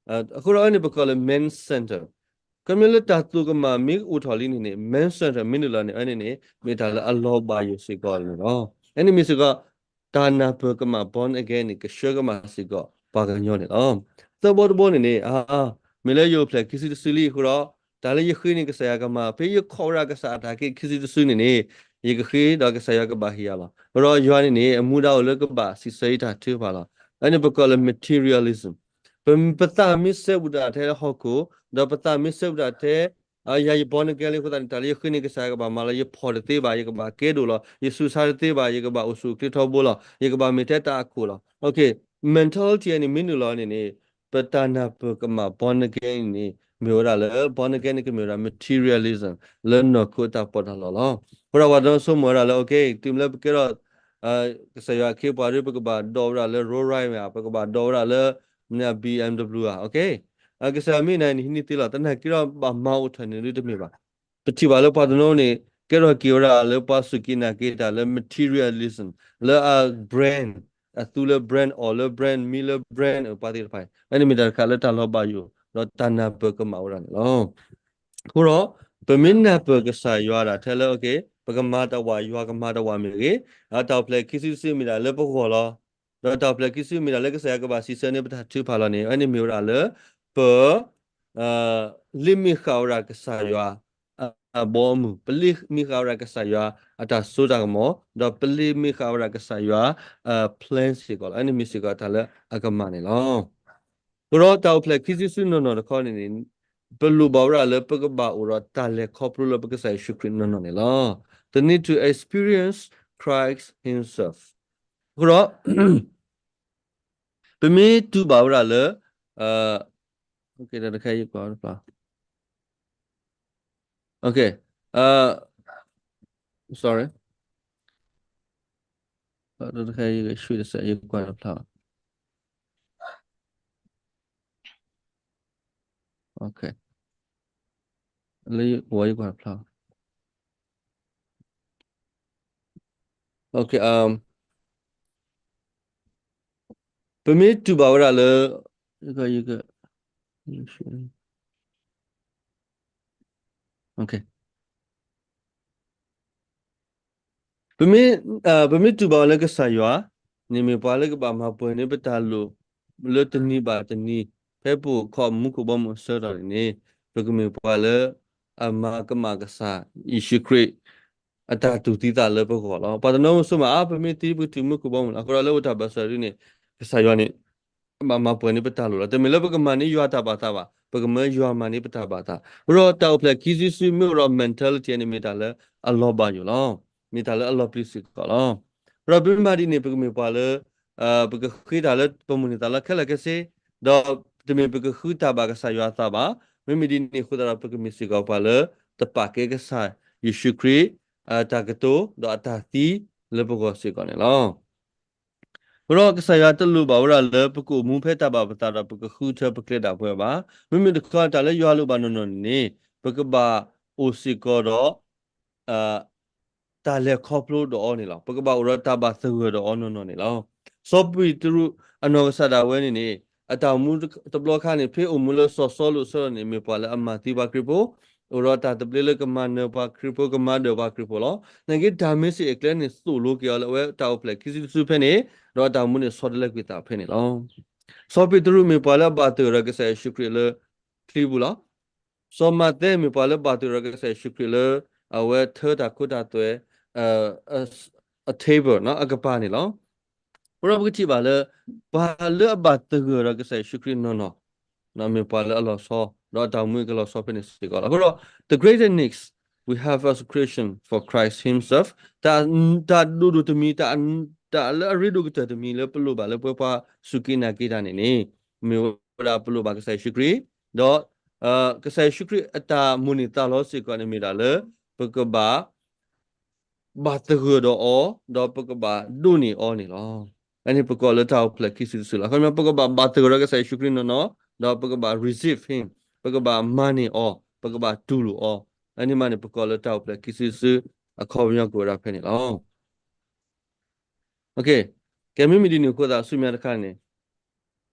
အဃိဒီးအဝဲန့ၣ်ပကိးလၢ man center. ခီဖျိလၢတၢ်သိၣ်ကမၣ်မ့ၢ်အိၣ်ထီၣ်လံန့ၣ်န့ၣ် man center မ့ၢ်နုာ်လီၤန့ၣ် အဝဲန့ၣ်န့ၣ် မ့ၢ်တၢ်လၢအလီၤဘၣ်ယိၣ်စ့ၢ်ကီးန့ၣ်လီၤ. အဝဲန့ၣ်မ့ၢ်စ့ၢ်ကီး တၢ်နၢ်ပၢၢ်ကမၣ် born again န့ၣ် ကဆှၢကမၣ်စ့ၢ်ကီးပှၤကညီန့ၣ်လီၤ. သၢဘီတဘီန့ၣ်န့ၣ် အ မ့ၢ်လၢယအိၣ်ဖျဲၣ်ခံစုတစုလံအဃိဒီး တၢ်လၢယဃ့န့ၢ်ကစၢ်ယွၤကမၣ် ဖဲယခိးဝဲဒၣ်ကစၢ်အတၢ်က့ခံစုတစုန့ၣ်န့ၣ် ယကဃ့ဒီးကစၢ်ယွၤကဘၣ်ဟ့ၣ်ယၤလီၤ. အဃိဒီးယွၤန့ၣ်န့ၣ် အမူဒါအိၣ်လၢကဘၣ်စံးဆၢယတၢ်ထုကဖၣ်လီၤ. အဝဲန့ၣ်ပကိးလၢ materialism. ပ ပသးမ့ၢ်စဲဘူးတၢ်ထဲဟီၣ်ခိၣ် ဒီးပသးမ့ၢ်စဲဘူးတၢ်ထဲ ယၤယ born again လံအဃိသတးန့ၣ် တၢ်လၢယဃ့န့ၢ်ကစၢ်ယွၤကဘၣ်မၤလီၤ, ယဖှီၣ်တသ့ဘၣ်, ယကဘၣ်ကဲဒိၣ်လီၤ, ယဆူးဆါတသ့ဘၣ်, ယကဘၣ်အိၣ်ဆူၣ်အိၣ်ချ့ထီဘိလီၤ, ယကဘၣ်မ့ၢ်ထဲတၢ်အခိၣ်လီၤ. Okay, mentality အံၤန့ၣ် မ့ၢ်နုာ်လီၤန့ၣ်န့ၣ် ပတၢ်နၢ်ပၢၢ်ကမၣ် born again န့ၣ် မ့ၢ်ဝဲဒၣ်လၢ born again န့ၣ် ကမ့ၢ်ဝဲဒၣ် materialism လၢနီၢ်ခိအတၢ်ပီးတၢ်လီလီၤ. အဃိဒီးပှၤတနီၤဆိကမိၣ်ဝဲဒၣ်လၢ okay တုၤမ့ၢ်လၢပကဲထီၣ် ကစၢ်ယွၤအခ့အပှၤဒီး ပကဘၣ်ဒိးဝဲဒၣ်လၢ Rolls Royce မ့ၢ်ဧါ, ပကဘၣ်ဒိးဝဲဒၣ်လၢ မ့ၢ် B M W ဧါ, okay. ကစၢ်ယွၤမ့ၢ်နၤန့ၣ် ဟံးန့ၢ်သ့လီၤ. သနာ်က့ဒီး ဘၣ်မၤအိၣ်ထီၣ်န့ၣ်ဒ်တမ့ၢ်ဘၣ်. ပထံၣ်ဘၣ်လၢပှၤတနီၤန့ၣ် ကဲထီၣ်က့ၤဝဲဒၣ်လၢပှၤစူၢ်က့ၤနာ်က့ၤတၢ်လၢ materialism လၢအ brand, အသူလၢ brand, အီၣ်လၢ brand, မံလၢ brand အပှၤသ့ၣ်တဖၣ်, အဝဲန့ၣ်မ့ၢ်တၢ်တခါလၢတၢ်လီၤဘၣ်ယိၣ် ဒီးတၢ်နၢ်ပၢၢ်ကမၣ်ဝဲဒၣ်န့ၣ်လီၤ. အဃိဒီး ပမ့ၢ်နၢ်ပၢၢ်ကစၢ်ယွၤဒၣ်ထဲလၢ okay ပကမၤတၢ်ဝဲ ယွၤကမၤတၢ်ဝဲမ့ၢ်ဂ့ၤ, တၢ်အိၣ်ဖျဲၣ်ခံစုတစုမ့ၢ်ဒၣ်လၢပဂီၢ်လီၤ. ဒီးတၢ်အိၣ်ဖျဲၣ်ခံစုမ့ၢ်ဒၣ်လၢကစၢ်ယွၤကဘၣ်စံးဆၢန့ၢ်ပတၢ်ထုကဖၣ်လီၤန့ၣ် အဝဲန့ၣ်မ့ၢ်ဝဲဒၣ်လၢ ပ လ့မ့ၢ်ဃာ်ဝဲဒၣ်ကစၢ်ယွၤ အဘီအမုၢ်, ပလ့မ့ၢ်ဃာ်ဝဲဒၣ်ကစၢ်ယွၤအတၢ်စိတၢ်ကမီၤ, ဒီးပလ့မ့ၢ်ဃာ်ဝဲဒၣ်ကစၢ်ယွၤ plan စ့ၢ်ကီးလီၤ. အဝဲန့ၣ်မ့ၢ်စ့ၢ်ကီးတၢ်လၢအကမၣ်န့ၣ်လီၤ. အဃိဒီးတၢ်အိၣ်ဖျဲၣ်ခံစုတစုနီၢ်နီၢ်တခီန့ၣ်န့ၣ် ပလိၣ်ဘၣ်ဝဲဒၣ်လၢပကဘၣ်အိၣ်ဒီးတၢ်လဲၤခီဖျိလၢပကစၢ်ယ့ၣ်ၡူးခရံာ်နီၢ်နီၢ်န့ၣ်လီၤ. The need to experience Christ himself. အဃိဒီး ပမ့ၢ်တူၢ်ဘၣ်ဝဲဒၣ်လၢ okay, တၢ်တခါယကွၢ်တဖျါ okay, sorry, တၢ်တခါယရွှေ့တစဲး ယကွၢ်တဖျါ okay, လၢယကွၢ်တဖျါ okay, ပမ့ၢ်တူၢ်ဘၣ်ဝဲဒၣ်လၢ okay, ပမ့ၢ် ပမ့ၢ်တူၢ်ဘၣ်ဝဲလၢကစၢ်ယွၤန့ၣ် မ့ၢ်ပှၤလၢကဘၣ်မၤပှဲၤန့ၢ်ပတၢ်လိၣ် လၢတနံၤဘၣ်တနံၤ ဖဲပအိၣ်ခိးမူခိၣ်ဘီမုၢ်အဆၢကတီၢ်န့ၣ်န့ၣ် ပကမ့ၢ်ပှၤလၢ အမၤကမၣ်ကစၢ်ယ့ၣ်ၡူးခရံာ် အတၢ်တူၢ်သံသးလၢပဂီၢ်လီၤ. ပှၤတနီၤမ့ၢ်ဆိကမိၣ် အါ ပမ့ၢ်သံပကတုၤမူခိၣ်ဘီမုၢ်လီၤ. အဃိဒီးလၢအိၣ်တၢ်ဘၣ်ဆၢဒ်န့ၣ် ကစၢ်ယွၤန့ၣ် ဘၣ်မၤပှဲၤန့ၢ်ပတၢ်လိၣ်လီၤ. တမ့ၢ်လၢပကမၤန့ၢ်ယွၤတၢ်ဘၣ်သးဘၣ်, ပကမၢယွၤမၤန့ၢ်ပတၢ်ဘၣ်သး. အဃိဒီးတၢ်အိၣ်ဖျဲၣ်ခံစုတစုမ့ၢ်အိၣ်ဒီး mentality န့ၣ် မ့ၢ်တၢ်လၢအလီၤဘၣ်ယိၣ်လီၤ. မ့ၢ်တၢ်လၢအလီၤပျံၤစ့ၢ်ကီးလီၤ. အဃိဒီးပမ့ၢ်မၤဒ်န့ၣ် ပကမ့ၢ်ပှၤလၢ ပကဃ့တၢ်လၢပမိၣ်န့ၢ်သးလီခဲလၢာ်ခဲဆ့, ဒီးတမ့ၢ်ပကဃုတၢ်ဘၣ်ကစၢ်ယွၤအသးဘၣ်. မ့မ့ၢ်ဒ်န့ၣ်အဃိသတးဒီး ပကမ့ၢ်စ့ၢ်ကီးပှၤလၢ တပာ်ကဲကစၢ်ယ့ၣ်ၡူးခရံာ် အတၢ်ကတိၤ ဒီးအတၢ်သံလၢပဂီၢ်စ့ၢ်ကီးန့ၣ်လီၤ. အဃိဒီးကစၢ်ယွၤတလိၣ်ဘၣ်ဝဲဒၣ်လၢပကအိၣ်မူဖဲတၢ်ဘၣ်ပသးဒီးပကဃုထၢပကျဲဒၣ်ပဝဲဘၣ်. မ့မ့ၢ်တခီ တၢ်လၢယွၤလိၣ်ဘၣ်နီၢ်နီၢ်န့ၣ်န့ၣ် ပကဘၣ်အိၣ်စ့ၢ်ကီးဒီး တၢ်လဲၤခီဖျိဒီးအီၤန့ၣ်လီၤ. ပကဘၣ်အိၣ်ဒီးတၢ်ဘၣ်သဂၢၢ်ဒီးအီၤနီၢ်နီၢ်န့ၣ်လီၤ. စီၤပ့းတရူးအနီၢ်ကစၢ်ဒၣ်ဝဲန့ၣ်န့ၣ် အတၢ်အိၣ်မူတဘျီခါန့ၣ် ဖဲအိၣ်မူလၢစီၤစီလူးအဆၢကတီၢ်န့ၣ် မ့ၢ်ပှၤလၢအမၤသံပှၤခရံာ်ဖိ, အိၣ်ဒီးတၢ်သဘျ့လၢကမၤနၢၤပှၤခရံာ်ဖိ ကမၤဒၢၣ်ပှၤခရံာ်ဖိလီၤ. သနာ်က့ တၢ်မ့ၢ်စ့ၢ်အကျဲန့ၣ် သိၣ်လိက့ၤအီၤလၢအဝဲတၢ်အိၣ်ဖျဲၣ်ခံစုတစုဖဲန့ၣ်, ဒီးအတၢ်အိၣ်မူန့ၣ်ဆီတလဲကွံာ်သးဖဲန့ၣ်လီၤ. စီၤပ့းတရူးမ့ၢ်ပှၤလၢအဘၣ်သဂၢၢ်ဒီးကစၢ်ယ့ၣ်ၡူးခရံာ်လၢချံပူၤလီၤ. စီၤမးသဲမ့ၢ်ပှၤလၢဘၣ်သဂၢၢ်ဒီးကစၢ်ယ့ၣ်ၡူးခရံာ်လၢ အဝဲထၢတၢ်ခိတၢ်သွဲ အ table နီၤ အကပၤန့ၣ်လီၤ. အဃိဒီးပကထံၣ်ဘၣ်လၢ ပှၤလၢအဘၣ်သဂၢၢ်ဒီးကစၢ်ယ့ၣ်ၡူးခရံာ်နီၢ်နီၢ် မ့ၢ်ပှၤလၢအလီၤဆီ ဒီးအတၢ်အိၣ်မူကလီၤဆီဖဲန့ၣ်စ့ၢ်ကီးလီၤ. အဃိဒီး the greatest need we have as a Christian for Christ himself တၢ် တၢ်ဒိၣ်ဒိၣ်တမံၤ တၢ်လၢအရ့ဒိၣ်ကတၢၢ်တမံၤလၢပလိၣ်ဘၣ်လၢပဝဲပှၤစူၢ်က့ၤနာ်က့ၤတၢ်န့ၣ်န့ၣ် မ့ၢ်ဝဲဒၣ်ပလိၣ်ဘၣ်ကစၢ်ယ့ၣ်ၡူးခရံာ် ဒီး ကစၢ်ယ့ၣ်ၡူးခရံာ်အတၢ်မိၣ်န့ၢ်သးလီစ့ၢ်ကီးန့ၣ်မ့ၢ်ဒၣ်လၢ ပကဘၣ် ဘၣ်သဂၢၢ်ဒီးအီၤ, ဒီးပကဘၣ်ဒိးန့ၢ်အီၤန့ၣ်လီၤ. အန့ၣ်ပကိးလၢတၢ်အိၣ်ဖျဲၣ်ခံစုတစုလီၤ. အခီပညီ ပကဘၣ်ဘၣ်သဂၢၢ်ဒီးကစၢ်ယ့ၣ်ၡူးခရံာ်နီၢ်နီၢ်, ဒီးပကဘၣ် receive him, ပကဘၣ်မၤန့ၢ်အီၤ, ပကဘၣ်တူၢ်လိာ်အီၤ. အန့ၣ်မးန့ၣ် ပကိးလၢတၢ်အိၣ်ဖျဲၣ်ခံစုတစု အခီပညီကအိၣ်ဝဲဒၣ်ဖဲန့ၣ်လီၤ. ကဲ မ့မ့ၢ်ဒ်န့ၣ်အဃိသတး ဆူမဲာ်ညါတခါန့ၣ်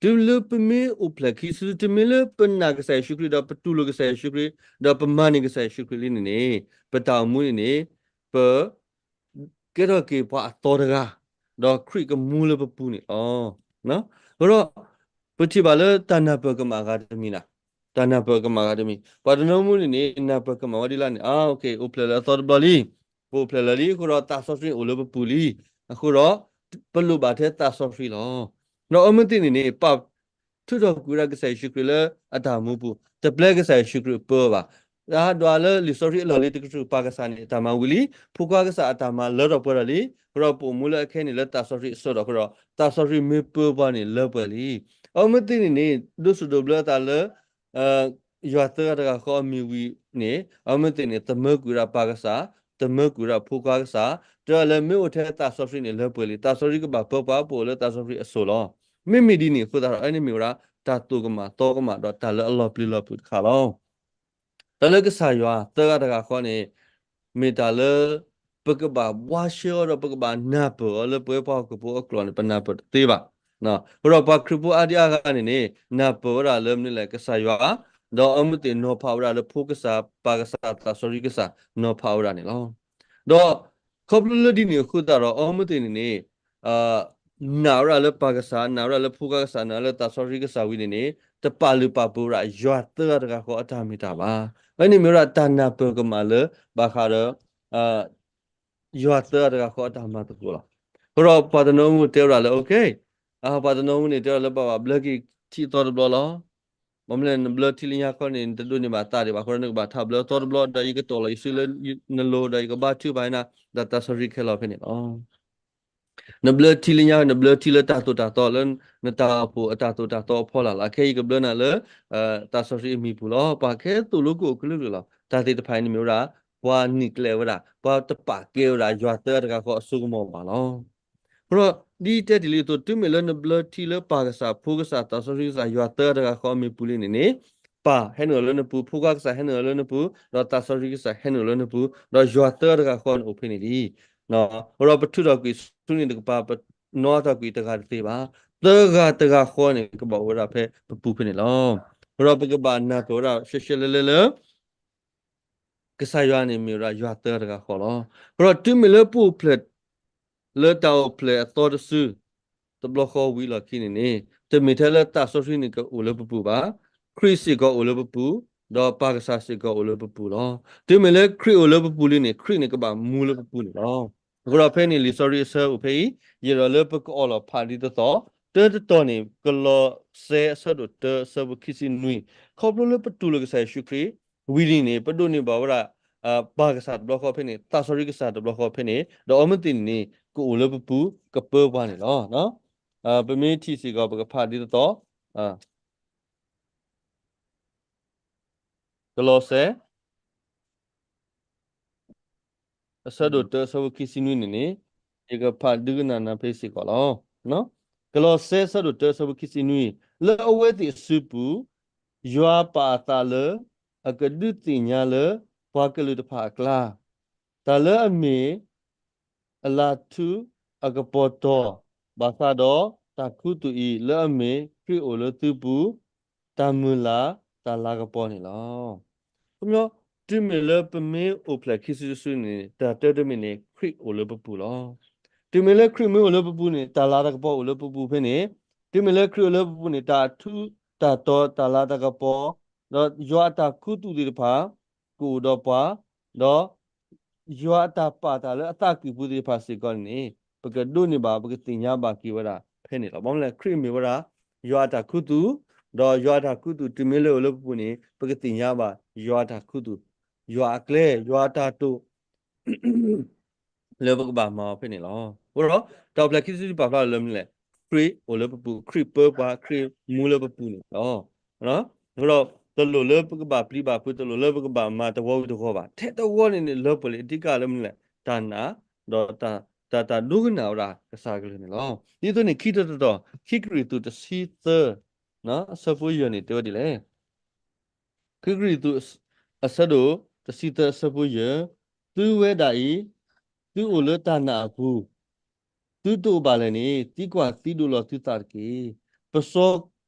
တုၤလၢပမ့ၢ်အိၣ်ဖျဲၣ်ခံစုတစု တုၤမ့ၢ်လၢပနာ်ကစၢ်ယ့ၣ်ၡူးခရံာ် ဒီးပတူၢ်လိာ်ကစၢ်ယ့ၣ်ၡူးခရံာ် ဒီးပမၤန့ၢ်ကစၢ်ယ့ၣ်ၡူးခရံာ်လံန့ၣ်န့ၣ် ပတၢ်အိၣ်မူန့ၣ်န့ၣ် ပ ကဲထီၣ်က့ၤပှၤအသီတဂၤ, ဒီးခရံာ်ကမူလၢပပူၤန့ၣ်လီၤ. အဃိဒီး ပထံၣ်ဘၣ်လၢတၢ်နၢ်ပၢၢ်ကမၣ်အဂၤတမံၤန့ၣ်, တၢ်နၢ်ပၢၢ်ကမၣ်အဂၤတမံၤ, ပှၤတနီၤမူန့ၣ်န့ၣ် နၢ်ပၢၢ်ကမၣ်ဝဲဒ်လဲၣ်န့ၣ် အ အိၣ်ဖျဲၣ်လၢအသီတဘျီလံ, ပအိၣ်ဖျဲၣ်လၢာ်လံ အဃိဒီးသးစီဆှံအိၣ်လၢပပူၤလံ, အဃိဒီး ပလိၣ်ဘၣ်ထဲသးစီဆှံလီၤ. ဒီးအီၤမ့ၢ်သ့ၣ်န့ၣ်န့ၣ် ပ ထုးထီၣ်ကွံာ်ဝဲဒၣ်ကစၢ်ယ့ၣ်ၡူးခရံာ်လၢအတၢ်မူပူၤ, တပျဲကစၢ်ယ့ၣ်ၡူးခရံာ်ပၢဘၣ်. ဒ်သိးလၢလံာ်စီဆှံအလီၢ်လံၤတကတြူၢ် ပၢ်ကစၢ်န့ၣ် အတၢ်မၤဝံၤလံ, ဖိခွါကစၢ်အတၢ်မၤလၢထီၣ်ပှဲၤထီၣ်လံ, အဃိဒီးပအိၣ်မူလၢအခဲအံၤန့ၣ်လၢသးစီဆှံအစိၤဒီးအဃိဒီး သးစီဆှံမ့ၢ်ပၢပှၤန့ၣ်လၢပှဲၤလံ. အီၤမ့ၢ်သ့ၣ်န့ၣ်န့ၣ် ဒိးစံးဒိးဘျၢအသးလၢ ယွၤသၢဂၤတဂၤဃီအမံၤဝံၤန့ၣ် အီၤမ့ၢ်သ့ၣ်န့ၣ် သမၢကွံာ်ဝဲဒၣ်ပၢ်ကစၢ်, သမၢကွံာ်ဝဲဒၣ်ဖိခွါကစၢ်, တၢ်လၢမ့ၢ်အိၣ်ထဲသးစီဆှံန့ၣ်လၢပှဲၤလံ, သးစီဆှံကဘၣ်ပၢပှၤ ပအိၣ်လၢသးစီဆှံအစိၤလီၤ. မ့မ့ၢ်ဒ်န့ၣ်အဃိသတးဒီး အန့ၣ်မ့ၢ်ဝဲဒၣ် တၢ်သိၣ်ကမၣ်သီကမၣ်ဒီးတၢ်လၢအလီၤပျံၤလီၤဖုးတခါလီၤ. တၢ်လၢကစၢ်ယွၤသၢဂၤတဂၤဃီန့ၣ် မ့ၢ်တၢ်လၢ ပကဘၣ်ဘှါရှဲအီၤဒီး ပကဘၣ်နၢ်ပၢၢ်အီၤလၢပဝဲပှၤဟီၣ်ခိၣ်ဖိအကျိာ်န့ၣ် ပနၢ်ပၢၢ်တသ့ဘၣ်. အဃိဒီးပှၤခရံာ်ဖိအါဒံအါဂၤန့ၣ်န့ၣ် နၢ်ပၢၢ်ဝဲဒၣ်လၢမနုၤလဲၣ် ကစၢ်ယွၤ, ဒီးအီၤမ့ၢ်သ့ၣ်နီၤဖးဝဲဒၣ်လၢဖိကစၢ်, ပၢ်ကစၢ်, သးစီဆှံကစၢ် နီၤဖးဝဲဒၣ်န့ၣ်လီၤ. ဒီးခီဖျိလၢဒ်န့ၣ်အဃိသတးဒီး အီၤမ့ၢ်သ့ၣ်န့ၣ်န့ၣ် နာ်ဝဲဒၣ်လၢပၢ်ကစၢ်, နာ်ဝဲဒၣ်လၢဖိခွါကစၢ်, နာ်ဝဲဒၣ်လၢသးစီဆှံကစၢ်ဝံၤန့ၣ်န့ၣ် တပာ်လုၢ်ပာ်ပှ့ၤဝဲဒၣ် ယွၤသၢဂၤတဂၤဃီအတၢ်မ့ၢ်တၢ်ဘၣ်. အန့ၣ်မ့ၢ်ဝဲဒၣ်တၢ်နၢ်ပၢၢ်ကမၣ်လၢ ဘၣ်ဃးဒီး ယွၤသၢဂၤတဂၤဃီအတၢ်မၤသကိးလီၤ. အဃိဒီးပှၤတနီၤမူတဲဝဲဒၣ်လၢ okay, ပှၤတနီၤမူန့ၣ်တဲဝဲဒၣ်လၢ ဘၣ်ဘၣ်ဘျၢက့ၤထံအသီတဘျီလီၤ. ဘၣ်မနုၤလဲၣ် နဘျၢထံလၢညါခီန့ၣ် နတဒိးန့ၢ်ဘၣ်သးဒံးဘၣ်. အဃိဒီးနကဘၣ်ထးဘျၢအသီတဘျီ ဒီးယကတီၢ်လီၤယစုလၢနလိၤ ဒီးယကဘါထုကဖၣ်နၤ, ဒီးသးစီဆှံခဲလီၤဖဲန့ၣ်လီၤ. နဘျၢထံလၢညါ နဘျၢထံလၢတၢ်သိၣ်တၢ်သီလၢ နတၢ်အိၣ်ဖှိၣ်အတၢ်သိၣ်တၢ်သီအဖီလာ်လီၤ. အခဲအံၤယကဘျၢနၤလၢ သးစီဆှံအမံၤပူၤလီၤ. ပှၤခဲသိၣ်လိကအိၣ်ကလုာ်ကလုာ်လီၤ. တၢ်သ့ၣ်တဖၣ်အံၤန့ၣ်မ့ၢ်ဝဲဒၣ် ပှၤနံၣ်ကျဲဝဲဒၣ် ပှၤတပာ်ကဲဝဲဒၣ် ယွၤသၢဂၤတဂၤဃီအစိကမီၤဘၣ်လီၤ. အဃိဒီး ဒ်တဲတ့ၢ်လံအသိး တုၤမ့ၢ်လၢနဘျၢထံလၢပၢ်ကစၢ်, ဖိကစၢ်, သးစီဆှံကစၢ်, ယွၤသၢဂၤတဂၤဃီအမံၤပူၤလံန့ၣ်န့ၣ် ပၢ်ဟဲနုာ်လီၤလၢနပူၤ, ဖိခွါကစၢ်ဟဲနုာ်လီၤလၢနပူၤ, ဒီးသးစီဆှံကစၢ်ဟဲနုာ်လီၤလၢနပူၤ, ဒီးယွၤသၢဂၤတဂၤဃီန့ၣ်အိၣ်ဖဲန့ၣ်လံ. အဃိဒီးပထုးထီၣ်ကွံာ်ဆူန့ၣ်တကပၤ ပနီၣ်ထီၣ်ကွံာ်တဂၤတသ့ဘၣ်. သၢဂၤတဂၤဃီန့ၣ် ကဘၣ်အိၣ်ဝဲဒၣ်ဖဲပပူၤဖဲန့ၣ်လီၤ. အဃိဒီးပကဘၣ်နၢ်ပၢၢ်ဝဲဒၣ်ရှဲရှဲလဲလဲလၢ ကစၢ်ယွၤန့ၣ်မ့ၢ်ဝဲဒၣ်ယွၤသၢဂၤတဂၤဃီလီၤ. အဃိဒီးတုၤမ့ၢ်လၢပအိၣ်ဖျဲၣ် လၢတၢ်အိၣ်ဖျဲၣ်အသီတစု တဘျီဃီဝံၤလီၢ်ခံန့ၣ်န့ၣ် တမ့ၢ်ထဲလၢသးစီဆှံန့ၣ်ကအိၣ်လၢပပူၤဘၣ်. ခရံာ်စ့ၢ်ကီးအိၣ်လၢပပူၤ, ဒီးပၢ်ကစၢ်စ့ၢ်ကီးအိၣ်လၢပပူၤလီၤ. တုၤမ့ၢ်လၢခရံာ်အိၣ်လၢပပူၤလံန့ၣ် ခရံာ်န့ၣ်ကဘၣ်မူလၢပပူၤန့ၣ်လီၤ. အဃိဒီးဖဲန့ၣ်လံာ်စီဆှံအဆၢအိၣ်ဖဲအံၤ ယအဲၣ်ဒိးလၢပကအီၣ်လီၤဖးဒ်သိးသိး တၢတတီၤန့ၣ် ကလီးစဲအဆၢဒိၣ်တၢအဆၢဖိခံဆံနွံ, ခီဖျိလၢပတူၢ်လိာ်ကစၢ်ယ့ၣ်ၡူးခရံာ် ဝံၤလံန့ၣ် ပဒိးန့ၢ်ဘၣ်ဝဲဒၣ် ပၢ်ကစၢ်တဘျီဃီဖဲန့ၣ် သးစီဆှံကစၢ်တဘျီဃီဖဲန့ၣ် ဒီးအီၤမ့ၢ်သ့ၣ်န့ၣ်န့ၣ် ကအိၣ်လၢပပူၤ ကပၢပှၤန့ၣ်လီၤ. ပမ့ၢ်ထံၣ်စ့ၢ်ကီး ပကဖးဒ်သိးသိး ကလီးစဲ အဆၢဒိၣ်တၢအဆၢဖိခံဆံနွံန့ၣ်န့ၣ် ယကဖးဒုးကနၣ်နၤဖဲစ့ၢ်ကီးလီၤ. ကလီးစဲအဆၢဒိၣ်တၢအဆၢဖိခံဆံနွံ, လၢအဝဲသ့ၣ်အစုပူၤ ယွၤပာ်အသးလၢ အကဒုးသ့ၣ်ညါလၢ ပှၤကလုာ်တဖၣ်အကျါ တၢ်လၢအမ့ၢ် အလၤထူအကပီၤတီၤ ဘၣ်ဃးဒီးတၢ်ခူသူၣ်အံၤ လၢအမ့ၢ်ခရံာ်အိၣ်လၢသုပူၤ တၢ်မုၢ်လၢ်တၢ်လၤကပီၤန့ၣ်လီၤ. ခီပညီ တုၤမ့ၢ်လၢပမ့ၢ်အိၣ်ဖျဲၣ်ခံစုတစုန့ၣ် တၢ်တၢတမံၤန့ၣ် ခရံာ်အိၣ်လၢပပူၤလီၤ. တုၤမ့ၢ်လၢခရံာ်မ့ၢ်အိၣ်လၢပပူၤန့ၣ် တၢ်လၤတၢ်ကပီၤအိၣ်လၢပပူၤဖဲန့ၣ်, တုၤမ့ၢ်လၢခရံာ်အိၣ်လၢပပူၤန့ၣ် တၢ်ထူတၢ်တီၤတၢ်လၤတၢ်ကပီၤ, ဒီးယွၤအတၢ်ခူသူၣ်သ့ၣ်တဖၣ် ကအိၣ်ဒီးပှၤ, ဒီး ယွၤအတၢ်ပာ်တၢ်လၢအသးကံၢ်ပူၤသ့ၣ်တဖၣ်စ့ၢ်ကီးန့ၣ် ပကဒိးန့ၢ်ဘၣ် ပကသ့ၣ်ညါဘၣ်က့ၤဝဲဒၣ်ဖဲန့ၣ်လီၤ. ဘၣ်မနုၤလဲၣ် ခရံာ်မ့ၢ်ဝဲဒၣ် ယွၤအတၢ်ခူသူၣ်, ဒီးယွၤအတၢ်ခူသူၣ် တုၤမ့ၢ်လၢအိၣ်လၢပပူၤန့ၣ် ပကသ့ၣ်ညါဘၣ်ယွၤအတၢ်ခူသူၣ်, ယွၤအကျဲ, ယွၤအတၢ်တိာ် လၢပကဘၣ်မၤအီၤဖဲန့ၣ်လီၤ. အဃိဒီး တၢ်အိၣ်ဖျဲၣ်ခံစုတစုပာ်ဖျါလၢမနုၤလဲၣ်, ခရံာ်အိၣ်လၢပပူၤ, ခရံာ်ပၢပှၤ, ခရံာ်မူလၢပပူၤန့ၣ်လီၤ. အဃိဒီး တလိၣ်လၢပကဘၣ်ပျံၤဘၣ်ဖုး, တလိၣ်လၢပကဘၣ်မၤတဝီဝံၤတဝီဘၣ်. ထဲတဝီန့ၣ်န့ၣ် လၢပှဲၤလံ အဓိကလၢမနုၤလဲၣ်, တၢ်နာ်, ဒီးတၢ်, တၢ်, တၢ်ဒိကနၣ်ဝဲဒၣ်ကစၢ်အကလုၢ်န့ၣ်လီၤ. ဒ်သိးန့ၣ် ခံထၢတတီၤ, ခံကရံၣ်သူးတဆံသၢ, အဆၢဖိယဲၢ်န့ၣ် တဲဝဲဒ်လဲၣ်. ခံကရံၣ်သူး အဆၢဒိၣ်တဆံသၢ အဆၢဖိယဲၢ်, သုဝဲဒၣ်အံၤ, သုအိၣ်လၢတၢ်နာ်အပူၤ, သုတအိၣ်ဘၣ်လဲၣ်န့ၣ်, သံကွၢ်သံဒိးလီၤသုသးတက့ၢ်. ပစီ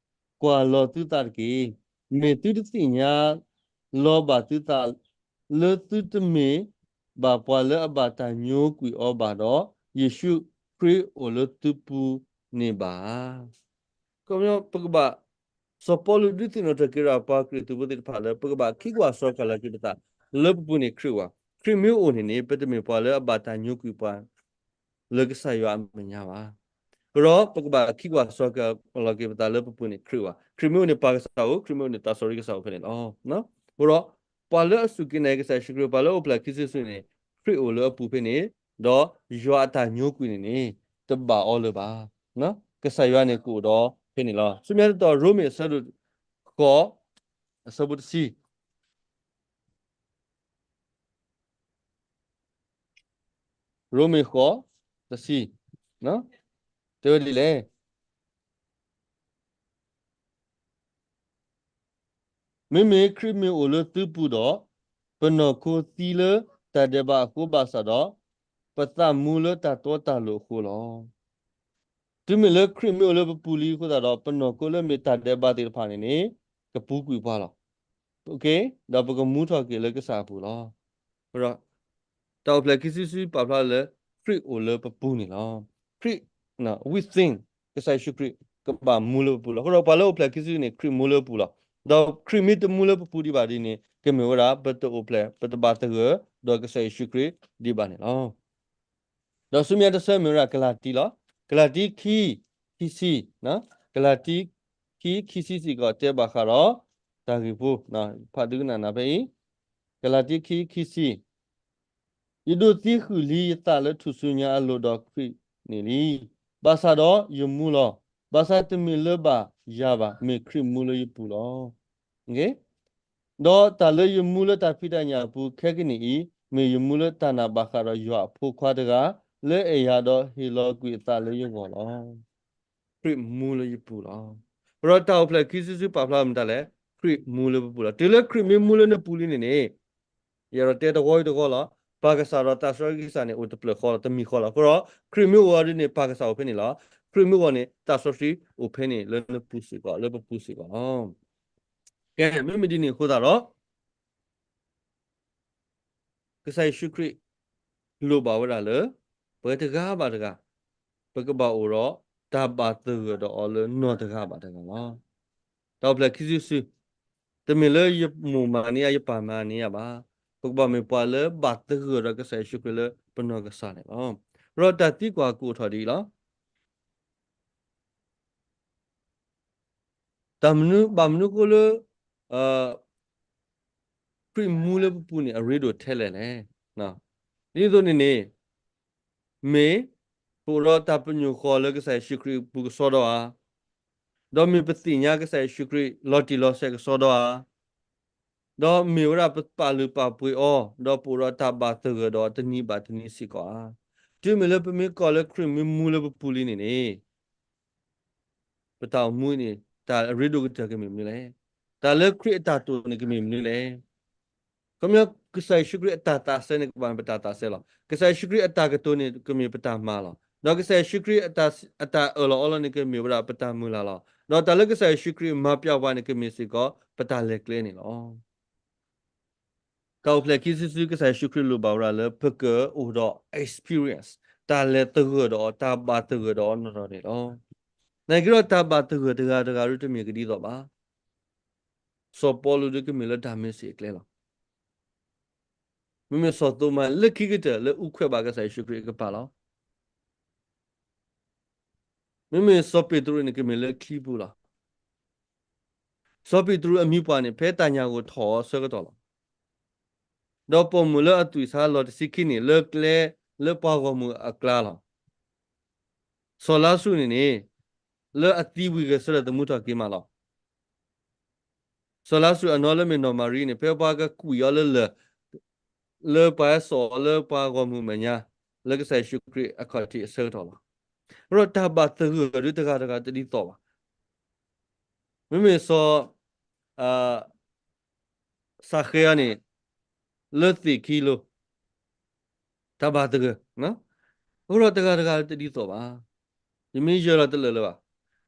ကွၢ်လီၤသုသးတက့ၢ်. မ့ၢ်သုတသ့ၣ်ညါလီၤဘၣ်သုသး လၢသုတမ့ၢ်ဘၣ်ပှၤလၢအဘၣ်တၢ်ညိကွံာ်အီၤဘၣ်ဒီး, ယ့ၣ်ၡူးခရံာ်အိၣ်လၢသုပူၤန့ၣ်ဘၣ်. ခီပညီ ပကဘၣ်, စီၤပီလူးဒုးသ့ၣ်နီၣ်ထီၣ်က့ၤဝဲဒၣ်ပှၤခရံာ်ဖိသ့ၣ်တဖၣ်လၢ ပကဘၣ်ခံကွၢ်စီကွၢ်လီၤက့ၤပသး လၢပပူၤန့ၣ်ခရံာ်အိၣ်ဧါ. ခရံာ်မ့ၢ်အိၣ်န့ၣ်န့ၣ် ပတမ့ၢ်ပှၤလၢအဘၣ်တၢ်ညိကွံာ်ပှၤ လၢကစၢ်ယွၤအမဲာ်ညါဘၣ်. အဃိဒီး ပကဘၣ်ခံကွၢ်စီကွၢ်လီၤက့ၤပသးလၢပပူၤန့ၣ်ခရံာ်အိၣ်ဧါ. ခရံာ်မ့ၢ်အိၣ်န့ၣ်ပၢ်ကစၢ်အိၣ်, ခရံာ်မ့ၢ်အိၣ်န့ၣ် သးစီဆှံကစၢ်အိၣ်ဖဲန့ၣ်လီၤ. အဃိဒီး ပှၤလၢအစူၢ်က့ၤနာ်က့ၤကစၢ်ယ့ၣ်ၡူးခရံာ်, ပှၤလၢအိၣ်ဖျဲၣ်ခံစုတစုန့ၣ် ခရံာ်အိၣ်လၢအပူၤဖဲန့ၣ်, ဒီးယွၤအတၢ်ညိကွံာ်န့ၣ်န့ၣ် တဘၣ်အီၤလၢၤဘၣ်. ကစၢ်ယွၤန့ၣ်ကအိၣ်ဒီးဖဲန့ၣ်လီၤ. ဆူမဲာ်တတီၤ ရိမ့ၤအဆၢဒိၣ်ဃိး, အဆၢဖိတဆံ ရိမ့ၤဃိး, တဆံ, တဲဝဲဒ်လဲၣ်. မ့မ့ၢ်ခရံာ်မ့ၢ်အိၣ်လၢသုပူၤဒီး, ပနီၢ်ခိသံလၢတၢ်ဒဲးဘးအဃိဘၣ်ဆၣ်ဒီး, ပသးမူလၢတၢ်တီတၢ်လိၤအဃိလီၤ. တုၤမ့ၢ်လၢခရံာ်မ့ၢ်အိၣ်လၢပပူၤလံအဃိသတးဒီး, ပနီၢ်ခိလၢမ့ၢ်တၢ်ဒဲးဘးသ့ၣ်တဖၣ်န့ၣ်န့ၣ် ကပူၤကွံာ်ပှၤလီၤ. ဒီးပကမူထီၣ်က့ၤလၢကစၢ်အပူၤလီၤ. တၢ်အိၣ်ဖျဲၣ်ခံစုတစုပာ်ဖျါလၢ ခရံာ်အိၣ်လၢပပူၤန့ၣ်လီၤ. ခရံာ်, within, ကစၢ်ယ့ၣ်ၡူးခရံာ် ကဘၣ်မူလၢပပူၤလီၤ. အဃိဒီးပှၤလၢအိၣ်ဖျဲၣ်ခံစုန့ၣ် ခရံာ်မူလၢပပူၤလီၤ. ဒီးခရံာ်မ့ၢ်တမူလၢပပူၤဒံးဘၣ်ဒ်န့ၣ် ကမ့ၢ်ဝဲဒၣ် ပတအိၣ်ဖျဲၣ်, ပတဘၣ်သဂၢၢ်ဒီးကစၢ်ယ့ၣ်ၡူးခရံာ်ဒံးဘၣ်န့ၣ်လီၤ. ဒီးဆူမဲာ်ညါတဆၢမ့ၢ်ဝဲဒၣ်ကလၤတံလီၤ. ကလၤတံခံ, ခံဆံ, ကလၤတံခံ, ခံဆံစ့ၢ်ကီးတဲဘၣ်ဃးဒီး တၢ်ဂ့ၢ်ဖိ, ဖးဒိကနၣ်နၤဖဲအံၤ, ကလၤတံခံ, ခံဆံ, ယဒိးသံဃုာ်လံယသးလၢထူၣ်စုညါအလိၤဒီးခရံာ်န့ၣ်လံ. ဘၣ်ဆၣ်ဒီးယမူလီၤ. ဘၣ်ဆၣ်တမ့ၢ်လၢဘၣ်ယၤဘၣ်, မ့ၢ်ခရံာ်မူလၢယပူၤလီၤ. ဒီးတၢ်လၢယမူလၢတၢ်ဖံးတၢ်ညၣ်အပူၤခဲကနံၣ်အံၤ, မ့ၢ်ယမူလၢတၢ်နာ်ဘၣ်ဃးဒီးယွၤအဖိခွါတဂၤ လၢအဲၣ်ယၤဒီးဟ့ၣ်လီၤကွံာ်အသးလၢယဂီၢ်လီၤ. ခရံာ်မူလၢယပူၤလီၤ. အဃိဒီးတၢ်အိၣ်ဖျဲၣ်ခံစုတစုပာ်ဖျါမတၤလဲၣ်, ခရံာ်မူလၢပပူၤလီၤ. တုၤလၢခရံာ်မ့ၢ်မူလၢနပူၤလံန့ၣ်န့ၣ်, ယအဲၣ်ဒိးတဲတဝီအံၤတဝီလီၤ. ပၢ်ကစၢ်ဒီးသးစီဆှံကစၢ်န့ၣ် အိၣ်တဖျၢၣ်ဃီလီၤ, တမံၤဃီလီၤ. အဃိဒီး ခရံာ်မ့ၢ်အိၣ်အီၤဒ်န့ၣ် ပၢ်ကစၢ်အိၣ်ဖဲန့ၣ်လီၤ. ခရံာ်မ့ၢ်အိၣ်န့ၣ် သးစီဆှံအိၣ်ဖဲန့ၣ်လၢနပူၤစ့ၢ်ကီး, လၢပပူၤစ့ၢ်ကီးလီၤ. ကဲ, မ့မ့ၢ်ဒ်န့ၣ်အဃိသတးဒီး ကစၢ်ယ့ၣ်ၡူးခရံာ်လိၣ်ဘၣ်ဝဲဒၣ်လၢ ပဝဲတဂၤဘၣ်တဂၤ ပကဘၣ်အိၣ်ဒီးတၢ်ဘၣ်သဂၢၢ်ဒီးအီၤလၢနီၢ်တဂၤဘၣ်တဂၤလီၤ. တၢ်အိၣ်ဖျဲၣ်ခံစုတစု, တမ့ၢ်လၢယမိၢ်မၤန့ၢ်ယၤ ယပၢ်မၤန့ၢ်ယၤဘၣ်. ပကဘၣ်မ့ၢ်ပှၤလၢဘၣ်သဂၢၢ်ဒီးကစၢ်ယ့ၣ်ၡူးခရံာ်လၢပနီၢ်ကစၢ်န့ၣ်လီၤ. အဃိဒီးတၢ်သံကွၢ်ကအိၣ်ထီၣ်ဒ်အံၤလီၤ. တၢ်မနုၤ, ဘၣ်မနုၤအဃိလၢ ခရံာ်မူလၢပပူၤန့ၣ် အရ့ဒိၣ်ထဲလဲၣ်လဲၣ်. ဒ်သိးန့ၣ်န့ၣ် မ့ၢ်ပအိၣ်ဒီးတၢ်ပညိၣ်ဃီလၢကစၢ်ယ့ၣ်ၡူးခရံာ်အပူၤကစီဒီဧါ, ဒီးမ့ၢ်ပသ့ၣ်ညါကစၢ်ယ့ၣ်ၡူးခရံာ်လီၤတံၢ်လီၤဆဲးကစီဒီဧါ, ဒီးမ့ၢ်ဝဲဒၣ်ပပာ်လုၢ်ပာ်ပှ့ၤအီၤ, ဒီးပအိၣ်ဒီးတၢ်ဘၣ်သဂၢၢ်ဒီးတနံၤဘၣ်တနံၤစ့ၢ်ကီးဧါ. တုၤမ့ၢ်လၢပမ့ၢ်ကွၢ်လၢခရံာ်မ့ၢ်မူလၢပပူၤလံန့ၣ်န့ၣ် ပတၢ်အိၣ်မူန့ၣ် တၢ်အရ့ဒိၣ်ကတၢၢ်ကမ့ၢ်မနုၤလဲၣ်. တၢ်လၢခရံာ်အတၢ်တိာ်န့ၣ်ကမ့ၢ်မနုၤလဲၣ်. ခီပညီ ကစၢ်ယ့ၣ်ၡူးခရံာ်အတၢ်သးစဲန့ၣ် ကဘၣ်မ့ၢ်ပတၢ်သးစဲလီၤ. ကစၢ်ယ့ၣ်ၡူးခရံာ်အတၢ်ကတိၤန့ၣ် ကမ့ၢ်ပတၢ်မၤလီၤ. ဒီးကစၢ်ယ့ၣ်ၡူးခရံာ်အတၢ်, အတၢ်အၢၣ်လီၤအီလီၤန့ၣ် ကမ့ၢ်ဝဲဒၣ်ပတၢ်မုၢ်လၢ်လီၤ. ဒီးတၢ်လၢကစၢ်ယ့ၣ်ၡူးခရံာ်မၤပျးပှၤန့ၣ် ကမ့ၢ်စ့ၢ်ကီးပတၢ်လဲၤကျဲန့ၣ်လီၤ. တၢ်အိၣ်ဖျဲၣ်ခံစုတစု ကစၢ်ယ့ၣ်ၡူးခရံာ်လိၣ်ဘၣ်ဝဲဒၣ်လၢ ပကအိၣ်ဒီး experience တၢ်လဲၤသဂၢၢ်ဒီးအီၤ, တၢ်ဘၣ်သဂၢၢ်ဒီးအီၤနီၢ်နီၢ်န့ၣ်လီၤ. နာ်က့ဒီး တၢ်ဘၣ်သဂၢၢ်တဂၤတဂၤဒ်တမ့ၢ်ကဒ်သိးဘၣ်. စီၤပီလူးဒ်ကမ့ၢ်လၢတၢ်မၤစၢၤအကျဲလီၤ. မ့မ့ၢ်စီၤသိမးလၢခံကတၢၢ်လၢအူးခွဲးဘၣ်ကစၢ်ယ့ၣ်ၡူးခရံာ်အကပၤလီၤ. မ့မ့ၢ်စီၤပ့းတရူးန့ၣ် ကမ့ၢ်လၢချံပူၤလီၤ. စီၤပ့းတရူးအမံၤပှၢ်န့ၣ် ဖဲတၢ်ညၣ်ဂိၢ်ထီၣ်အဆၢကတီၢ်လီၤ. ဒီးပိာ်မုၣ်လၢအသွံၣ်ဆါလီၤတဆံခံန့ၣ် လၢကျဲလၢပှၤဂီၢ်မုၢ်အကျါလီၤ. စီၤလါစရူးန့ၣ်န့ၣ် လၢအသံဝံၤဂဲၤဆၢထၢၣ်သမူထီၣ်က့ၤမးလီၤ. စီၤလါစရူးအနီၢ်လၢမ့ၢ်နီၢ်မၤရံန့ၣ် ဖဲပှၤကကွံာ်အီၤလၢလၢၢ် လၢပှၤဟဲစိာ်အီၤလၢပှၤဂီၢ်မုၢ်အမဲာ်ညါ လၢကစၢ်ယ့ၣ်ၡူးခရံာ်အခီၣ်ထံးအဆၢကတီၢ်လီၤ. အဃိဒီးတၢ်ဘၣ်သဂၢၢ်ဒီးတဂၤတဂၤတဒ်သိးဘၣ်. မ့မ့ၢ်စီၤ စးဃဲအံၤန့ၣ် လၢသ့ၣ်ခံလိၤ တၢ်ဘၣ်သဂၢၢ်, အဃိဒီးတဂၤတဂၤတဒ်သိးဘၣ်. ယမ့ၢ်ယၢၤလီၤတလၢာ်လၢၤဘၣ်.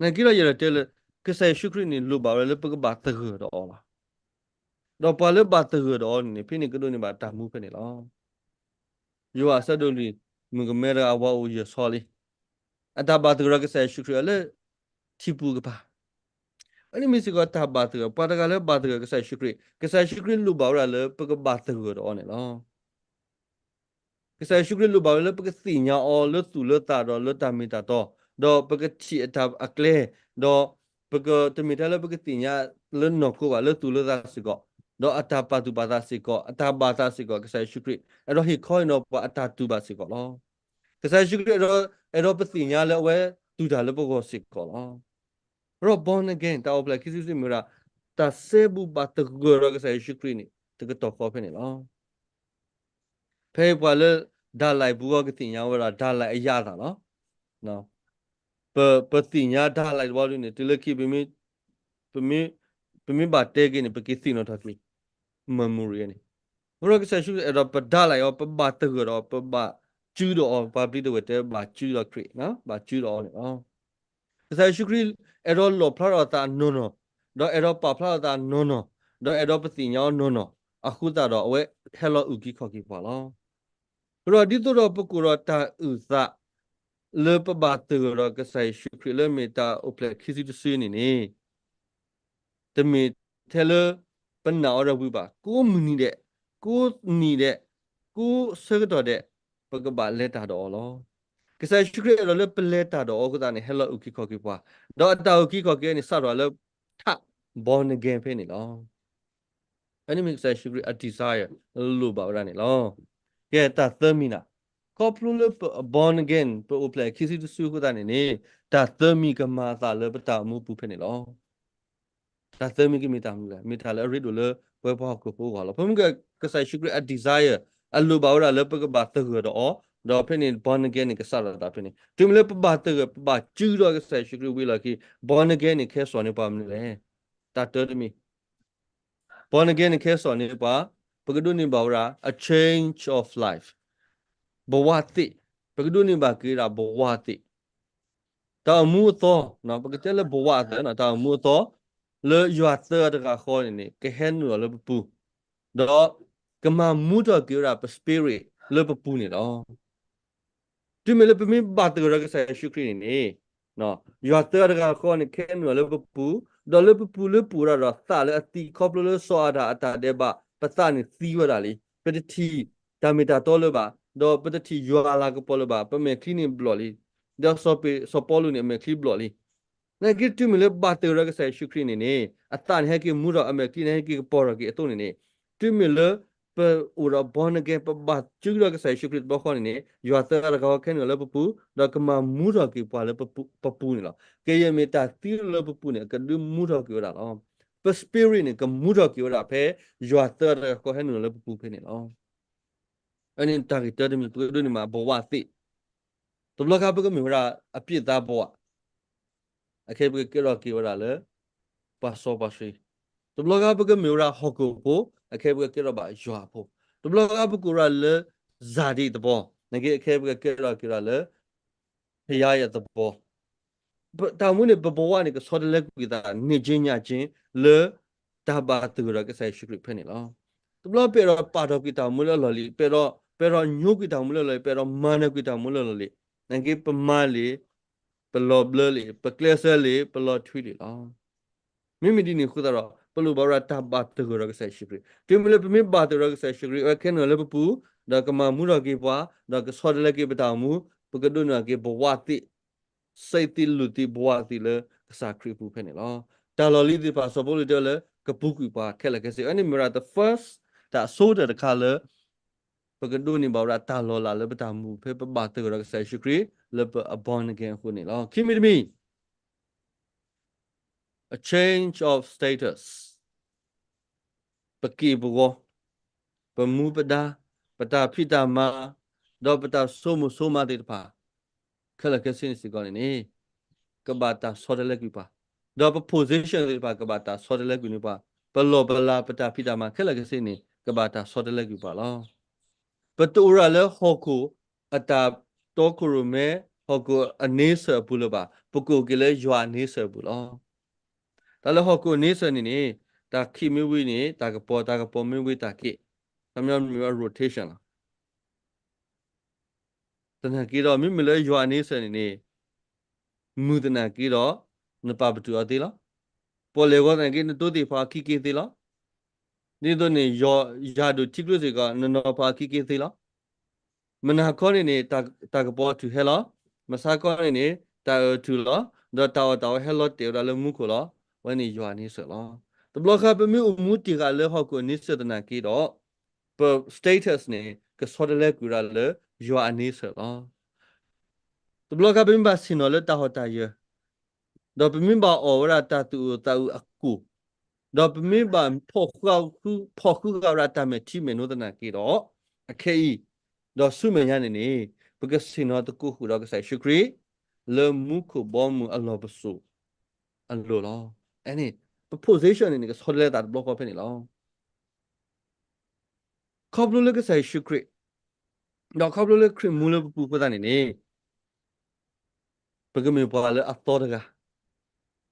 နာ်က့ဒီးယဲဒၣ်တဲလၢ ကစၢ်ယ့ၣ်ၡူးခရံာ်န့ၣ်လိၣ်ဘၣ်ဝဲလၢပကဘၣ်သဂၢၢ်ဒီးအီၤလီၤ. ဒီးပှၤလၢဘၣ်သဂၢၢ်ဒီးအီၤန့ၣ်န့ၣ် ဖဲန့ၣ်ကဒိးန့ၢ်ဘၣ်တၢ်မူဖဲန့ၣ်လီၤ. ယိၤဟၣ်အဆၢဒိၣ်လွံၢ် မုၣ်ကမဲတဂၤအဝၤအိၣ်ယဲၢ်ဆီလံ. အတၢ်ဘၣ်သဂၢၢ်ဒီးကစၢ်ယ့ၣ်ၡူးခရံာ်အီၤလၢ ထံပူၤကပၤ အန့ၣ်မ့ၢ်စ့ၢ်ကီးတၢ်ဘၣ်သဂၢၢ်, ပှၤတဂၤလၢဘၣ်သဂၢၢ်ကစၢ်ယ့ၣ်ၡူးခရံာ်, ကစၢ်ယ့ၣ်ၡူးခရံာ်လိၣ်ဘၣ်ဝဲဒၣ်လၢပကဘၣ်သဂၢၢ်ဒီးအီၤန့ၣ်လီၤ. ကစၢ်ယ့ၣ်ၡူးခရံာ်လိၣ်ဘၣ်ဝဲလၢပကသ့ၣ်ညါအီၤလၢသူၣ်လၢသးဒီးလၢတၢ်မ့ၢ်တၢ်တီ, ဒီးပကထံၣ်အတၢ်အကျဲ, ဒီးပက တမ့ၢ်ထဲလၢပကသ့ၣ်ညါလၢနီၢ်ခိဘၣ်, လၢသူၣ်လၢသးစ့ၢ်ကီး, ဒီးအတၢ်ပာ်သူၣ်ပာ်သးစ့ၢ်ကီး, အတၢ်ဘၣ်သးစ့ၢ်ကီး, ကစၢ်ယ့ၣ်ၡူးခရံာ် အဲၣ်ဒိးဟ့ၣ်ခီဟ့ၣ်နီၤပှၤအတၢ်တူၢ်ဘၣ်စ့ၢ်ကီးလီၤ. ကစၢ်ယ့ၣ်ၡူးခရံာ် အဲၣ်ဒိးပသ့ၣ်ညါလၢအဝဲတူၢ်တၢ်လၢပဂီၢ်စ့ၢ်ကီးလီၤ. ဒီး born again တၢ်အိၣ်ဖျဲၣ်ခံစုတစုမ့ၢ်ဝဲဒၣ် တၢ်စဲဘူးဘၣ်သဂၢၢ်ဒီးကစၢ်ယ့ၣ်ၡူးခရံာ်န့ၣ် တကတီၢ်ဃီဖဲန့ၣ်လီၤ. ဖဲပှၤလၢ ဓာတ်လိုက် ပူၤအီၤကသ့ၣ်ညါဝဲဒၣ် ဓာတ်လိုက် အရသာလီၤ. ပ ပသ့ၣ်ညါ ဓာတ်လိုက် တဘျီဒုန့ၣ် တုၤလၢခံ ပမ့ၢ် ပမ့ၢ်ဘၣ်တဲက့ၤန့ၣ် ပက့ၤသ့ၣ်နီၣ်ထီၣ်က့ၤ memory န့ၣ်. အဃိဒီးကစၢ်ယ့ၣ်ၡူးခရံာ်အဲၣ်ဒိးပ ဓာတ်လိုက် အီၤ, ပဘၣ်သဂၢၢ်ဒီးအီၤ, ပဘၣ်စုဒီးအီၤ, ပှၤပျံၤတဝဲၢ်တဲဘၣ်စုဒီးခရံာ်, ဘၣ်စုဒီးအီၤန့ၣ်လီၤ. ကစၢ်ယ့ၣ်ၡူးခရံာ် အဲၣ်ဒိးလီၣ်ဖျါထီၣ်အသးနီၢ်နီၢ်, ဒီးအဲၣ်ဒိးပာ်ဖျါထီၣ်အသးနီၢ်နီၢ်, ဒီးအဲၣ်ဒိးပသ့ၣ်ညါအီၤနီၢ်နီၢ်, အဃိသတးဒီးအဝဲဟဲလီၤအုၣ်က့ၤခီၣ်က့ၤပှၤလီၤ. အဃိဒီးဒ်သိးဒီးပကိးဒီးတၢ်အုၣ်သး လၢပဘၣ်သဂၢၢ်ဒီးကစၢ်ယ့ၣ်ၡူးခရံာ်လၢမ့ၢ်တၢ်အိၣ်ဖျဲၣ်ခံစုတစုန့ၣ်န့ၣ် တမ့ၢ်ထဲလၢပနာ်အီၤဒီးဝံၤဘၣ်, ကိးမုၢ်နံၤဒဲး, ကိးနံၤဒဲး, ကိးဆၢကတီၢ်ဒဲး, ပကဘၣ်လဲၤတၢ်ဒီးအီၤလီၤ. ကစၢ်ယ့ၣ်ၡူးခရံာ်အဲၣ်ဒိးလၢပလဲၤတၢ်ဒီးအီၤအဃိသတးန့ၣ် ဟဲလီၤအုၣ်က့ၤခီၣ်က့ၤပှၤ, ဒီးအတၢ်အုၣ်က့ၤခီၣ်က့ၤန့ၣ် စးထီၣ်လၢ ထး born again ဖဲန့ၣ်လီၤ. အန့ၣ်မ့ၢ်ကစၢ်ယ့ၣ်ၡူးခရံာ်အ desire လိၣ်ဘၣ်ဝဲဒၣ်န့ၣ်လီၤ. ကဲတၢ်သၢမံၤန့ၣ်, ခီဖျိလၢပ born again ပအိၣ်ဖျဲၣ်ခံစုတစုအဃိသတးန့ၣ်န့ၣ် တၢ်သၢမံၤကမၤအသးလၢပတၢ်အိၣ်မူပူၤဖဲန့ၣ်လီၤ. တၢ်သၢမံၤကမ့ၢ်တၢ်မနုၤလဲၣ်, မ့ၢ်တၢ်လၢအရ့ဒိၣ်လၢပဝဲပှၤဟီၣ်ခိၣ်ဖိအဂီၢ်လီၤ. ဖဲမ့ၢ်ကစၢ်ယ့ၣ်ၡူးခရံာ်အ desire အလိၣ်ဘၣ်ဝဲဒၣ်လၢပကဘၣ်သဂၢၢ်ဒီးအီၤ, ဒီးဖဲန့ၣ် born again န့ၣ် ကစးထီၣ်တၢ်ဖဲန့ၣ်. တုၤမ့ၢ်လၢပဘၣ်သဂၢၢ် ပဘၣ်စုဒီးကစၢ်ယ့ၣ်ၡူးခရံာ်ဝံၤလီၢ်ခံ born again န့ၣ် ကဟဲစိာ်န့ၢ်ပှၤမနုၤလဲၣ်. တၢ်တၢတမံၤ born again န့ၣ် ကဟဲစိာ်န့ၢ်ပှၤ, ပကဒိးန့ၢ်ဘၣ်ဝဲဒၣ် a change of life, ဘဝသစ်, ပကဒိးန့ၢ်ဘၣ်က့ၤဝဲဒၣ်ဘဝသစ် တၢ်အိၣ်မူအသီ, ပကတဲလၢဘဝအသး, တၢ်အိၣ်မူအသီ လၢယွၤသၢဂၤတဂၤဃီန့ၣ်န့ၣ် ကဟဲနုာ်လီၤလၢပပူၤ, ဒီးကမၤမူထီၣ်က့ၤဝဲဒၣ်ပ spirit လၢပပူၤန့ၣ်လီၤ. တုၤမ့ၢ်လၢပမ့ၢ်ဘၣ်သဂၢၢ်ဒီးကစၢ်ယ့ၣ်ၡူးခရံာ်န့ၣ်န့ၣ်, ယွၤသၢဂၤတဂၤဃီန့ၣ် ကဟဲနုာ်လီၤလၢပပူၤ, ဒီးလၢပပူၤလၢပအိၣ်ဒၣ်ဒီးသးလၢအသံ ခီဖျိလၢစီၤအၤဒၣ်အတၢ်ဒဲးဘး ပသးန့ၣ်သံဝဲဒၣ်လံ. ပတထံၣ်တၢ်မ့ၢ်တၢ်တီလၢၤဘၣ်, ဒီးပတထံၣ်ယွၤအလၤကပီၤလၢၤဘၣ်, ပမဲာ်ချံန့ၣ်ဘျီၣ်လံ, ဒီးစီၤပ့း စီၤပီလူးန့ၣ် အမဲာ်ချံဘျီၣ်လံ. နာ်က့တုၤမ့ၢ်လၢဘၣ်သဂၢၢ်ဒီးကစၢ်ယ့ၣ်ၡူးခရံာ်န့ၣ်န့ၣ် အသးန့ၣ်ဟဲက့ၤမူထီၣ် အမဲာ်ချံန့ၣ်ဟဲက့ၤကပီၤထီၣ်က့ၤအသိးန့ၣ်န့ၣ်, တုၤမ့ၢ်လၢပအိၣ်ဒီး born again ပဘၣ်စုဒီးကစၢ်ယ့ၣ်ၡူးခရံာ်တဘျီဃီန့ၣ်န့ၣ် ယွၤသၢဂၤတဂၤဃီကဟဲနုာ်လီၤလၢပပူၤ, ဒီးကမၤမူထီၣ်က့ၤပှၤလၢပပူၤန့ၣ်လီၤ. ကယဲၢ်မ့ၢ်တၢ်သံလၢပပူၤန့ၣ် အကဒုးမူထီၣ်က့ၤဝဲဒၣ်လီၤ. ပ spirit န့ၣ် ကမူထီၣ်က့ၤဝဲဒၣ်ဖဲ ယွၤသၢဂၤတဂၤဃီဟဲနုာ်လီၤလၢပပူၤဖဲန့ၣ်လီၤ. အန့ၣ်တၢ်ဂ့ၢ်တၢတမံၤ ပကဒိးန့ၢ်ဘၣ်ဘဝသစ်, တဘျီခါပကမ့ၢ်ဝဲဒၣ်အပြစ်သားဘဝ, အခဲအံၤပကကဲထီၣ်က့ၤဝဲဒၣ်လၢ ပှၤစီပှၤဆှံ, တဘျီခါပကမ့ၢ်ဝဲဒၣ်ဟီၣ်ခိၣ်ဖိ, အခဲအံၤပကကဲထီၣ်ဘၣ်ယွၤအဖိ, တဘျီခါပကအိၣ်ဝဲဒၣ်လၢ ဇာတိ သဘော, နာ်က့အခဲအံၤပကကဲထီၣ်က့ၤဝဲဒၣ်လၢ ဘုရားရဲ့သဘော, တၢ်မူန့ၣ် ပဘဝန့ၣ် ကဆီတလဲကွံာ်သး နေ့ချင်းညချင်း လၢတၢ်ဘၣ်သဂၢၢ်ဒီးကစၢ်ယ့ၣ်ၡူးခရံာ်ဖဲန့ၣ်လီၤ. တဘျီပအဲၣ်ဒိးပာ်ထီၣ်ကွံာ်တၢ်မူလၢအလီၢ်လံၤ, ပအဲၣ်ဒိး ပအဲၣ်ဒိးညိကွံာ်တၢ်မူလၢအလီၢ်လံၤ, ပအဲၣ်ဒိးမၤနၢၤကွံာ်တၢ်မူလၢအလီၢ်လံၤ, နာ်က့ပမၤလံ, ပလီၤဘျၢလံ, ပကျဲးစၢးလံ, ပလီၤထွံလံလီၤ. မ့မ့ၢ်ဒ်န့ၣ်အဃိသတးဒီး ပလိၣ်ဘၣ်ဝဲဒၣ်တၢ်ဘၣ်သဂၢၢ်ဒီးကစၢ်ယ့ၣ်ၡူးခရံာ်. တုၤမ့ၢ်လၢပမ့ၢ်ဘၣ်သဂၢၢ်ဒီးကစၢ်ယ့ၣ်ၡူးခရံာ် အဝဲကဟဲနုာ်လီၤလၢပပူၤ, ဒီးကမၤမူထီၣ်က့ၤပှၤ, ဒီးကဆီတလဲက့ၤပတၢ်အိၣ်မူ, ပကဒိးန့ၢ်က့ၤဘဝသစ်, စိတ်သစ်, လူသစ်, ဘဝသစ် လၢကစၢ်ခရံာ်အပူၤဖဲန့ၣ်လီၤ. တၢ်လီၢ်လံၤသ့ၣ်တဖၣ် စီၤပီလူးတဲဝဲလၢ ကပူၤကွံာ်ပှၤခဲလၢာ်ခဲဆ့, အန့ၣ်မ့ၢ်ဝဲဒၣ် the first တၢ်အဆိကတၢၢ်တခါလၢ ပကဒိးန့ၢ်ဘၣ်ဝဲဒၣ်တၢ်လီၤလးလၢပတၢ်မူ ဖဲပဘၣ်သဂၢၢ်ဒီးကစၢ်ယ့ၣ်ၡူးခရံာ် လၢပ born again အဃိန့ၣ်လီၤ. ခံမံၤတမံၤ a change of status. ပက့ၢ်ပဂီၤ, ပမူပဒါ, ပတၢ်ဖံးတၢ်မၤ, ဒီးပတၢ်ဆိမိၣ်ဆိမးသ့ၣ်တဖၣ် ခဲလၢာ်ခဲဆ့န့ၣ်စ့ၢ်ကီးန့ၣ်န့ၣ် ကဘၣ်တၢ်ဆီတလဲကွံာ်ပှၤ, ဒီးပ position သ့ၣ်တဖၣ် ကဘၣ်တၢ်ဆီတလဲကွံာ်န့ၢ်ပှၤ, ပလီၢ်ပလၤ ပတၢ်ဖံးတၢ်မၤခဲလၢာ်ခဲဆ့န့ၣ် ကဘၣ်တၢ်ဆီတလဲကွံာ်ပှၤလီၤ. ပတအိၣ်ရၤလၢဟီၣ်ခိၣ်အတၢ်တီခိၣ်ရိၣ်မဲ ဟီၣ်ခိၣ်အန့ဆၢၣ်အပူၤလၢၤဘၣ်, ပကအိၣ်က့ၤလၢယွၤအန့ဆၢၣ်အပူၤလီၤ. တၢ်လၢဟီၣ်ခိၣ်အန့ဆၢၣ်န့ၣ်န့ၣ် တၢ်ခံးမ့ၢ်ဝံၤန့ၣ် တၢ်ကပီၤ, တၢ်ကပီၤမ့ၢ်ဝံၤတၢ်က့ၢ်, ခီပညီမ့ၢ်ဝဲ rotation လီၤ. သနာ်က့ဒီး မ့မ့ၢ်လၢယွၤအန့ဆၢၣ်န့ၣ်န့ၣ် မုၢ်သနာ်က့ဒီး နပာ်ပတုာ်အီၤသ့လီၤ. ပီၣ်လဲၣ်ဂီၤသနာ်က့ နတိသ့ၣ်ဖးအခံက့ၤသ့လီၤ. ဒ်သိးန့ၣ် ယၤဒိၣ်ထံကျိစ့ၢ်ကီး နနီၤဖးအခံက့ၤသ့လီၤ. မုၢ်နၤခီန့ၣ်န့ၣ် တၢ်ကပီၤအထုးဟဲလီၤ. မုၢ်ဆါခီန့ၣ်န့ၣ် တၢ်အၢၣ်အထုးလီၤ. ဒီးတၢ်အီၣ်တၢ်အီဟဲလီၤတဲာ်ဝဲဒၣ်လၢမူခိၣ်လီၤ. အဝဲန့ၣ်ယွၤအန့ဆၢၣ်လီၤ. တဘျီဃီ ပမ့ၢ်အိၣ်မူတ့ၢ်ဃာ်လၢဟီၣ်ခိၣ်အန့ဆၢၣ်သနာ်က့ဒီး ပ status န့ၣ် ကဆီတလဲကွံာ်ဝဲဒၣ်လၢယွၤအန့ဆၢၣ်လီၤ. တဘျီဃီ ပမ့ၢ်ဘၣ်ဆ့ၣ်နီၤလၢတၢ်ဟီၣ်တၢ်ယၢၤ ဒီးပမ့ၢ်ဘၣ်အီၣ်ဝဲဒၣ်တၢ်သူၣ်အုးသးအုးအကိၢ်, ဒီးပမ့ၢ်ဘၣ်ဖီၣ်ဃုာ်ဃုာ်ဃုာ်ဃုာ်ဝဲဒၣ်တၢ်မဲာ်ထံမဲာ်နိသနာ်က့ဒီး အခဲအံၤ ဒီးဆူမဲာ်ညါန့ၣ်န့ၣ် ပကဆ့ၣ်နီၤသကိးဃုာ်ဒီးကစၢ်ယ့ၣ်ၡူးခရံာ် လၢမူခိၣ်ဘီမုၢ်အလီၢ်ပစိာ်အလိၤလီၤ. အန့ၣ် ပ position န့ၣ်န့ၣ် ကဆီတလဲသးတဘျီဃီဖဲန့ၣ်လီၤ. ခီဖျိလၢကစၢ်ယ့ၣ်ၡူးခရံာ် ဒီးခီဖျိလၢခရံာ်မူလၢပပူၤအဃိသတးန့ၣ်န့ၣ် ပကမ့ၢ်ပှၤလၢအသီတဂၤ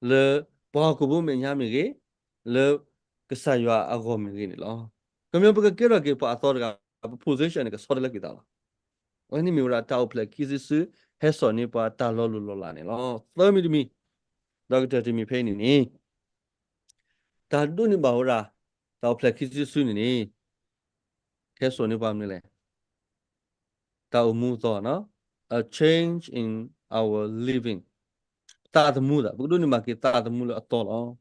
လၢပှၤဟီၣ်ခိၣ်ဖိမဲာ်ညါမ့ၢ်ဂ့ၤ, လၢကစၢ်ယွၤအဂီၢ်မ့ၢ်ဂ့ၤန့ၣ်လီၤ. ကမ့ၢ်ပကကဲထီၣ်က့ၤပှၤအသီတဂၤ ပ position န့ၣ် ကဆီတလဲကွံာ်သးလီၤ. အဝဲန့ၣ်မ့ၢ်ဝဲဒၣ်တၢ်အိၣ်ဖျဲၣ်ခံစုတစု ဟဲစိာ်န့ၢ်ပှၤတၢ်လီၤလိၢ်လီၤလးန့ၣ်လီၤ. သၢမံၤတမံၤ, ဒီးကတၢၢ်တမံၤဖဲအံၤန့ၣ်န့ၣ် တၢ်ဒိးန့ၢ်ဘၣ်ဝဲဒၣ် တၢ်အိၣ်ဖျဲၣ်ခံစုတစုန့ၣ်န့ၣ် ဟဲစိာ်န့ၢ်ပှၤမနုၤလဲၣ်. တၢ်အိၣ်မူအသီ, a change in our living. သးသမူသး, ပကဒိးန့ၢ်ဘၣ်က့ၤသးသမူလၢအသီလီၤ.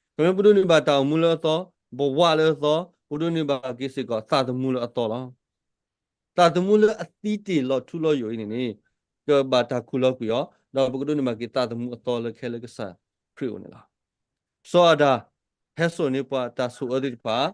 ခီဖျိပဒိးန့ၢ်ဘၣ်တၢ်အိၣ်မူလၢအသီ, ဘဝလၢအသီ, ပဒိးန့ၢ်ဘၣ်က့ၤစ့ၢ်ကီးသးသမူလၢအသီလီၤ. သးသမူလၢအသံတ့ၢ်လီၤထူလီၤယိာ်အံၤန့ၣ်န့ၣ် ကဘၣ်တၢ်ခူၣ်လီၤကွံာ်အီၤ, ဒီးပကဒိးန့ၢ်ဘၣ်က့ၤသးသမူအသီလၢခဲလၢာ်ကစၢ်ခရံာ်အအိၣ်န့ၣ်လီၤ. စီၤအၤဒၣ် ဟဲစိာ်န့ၢ်ပှၤတၢ်ဆိၣ်အၢသ့ၣ်တဖၣ်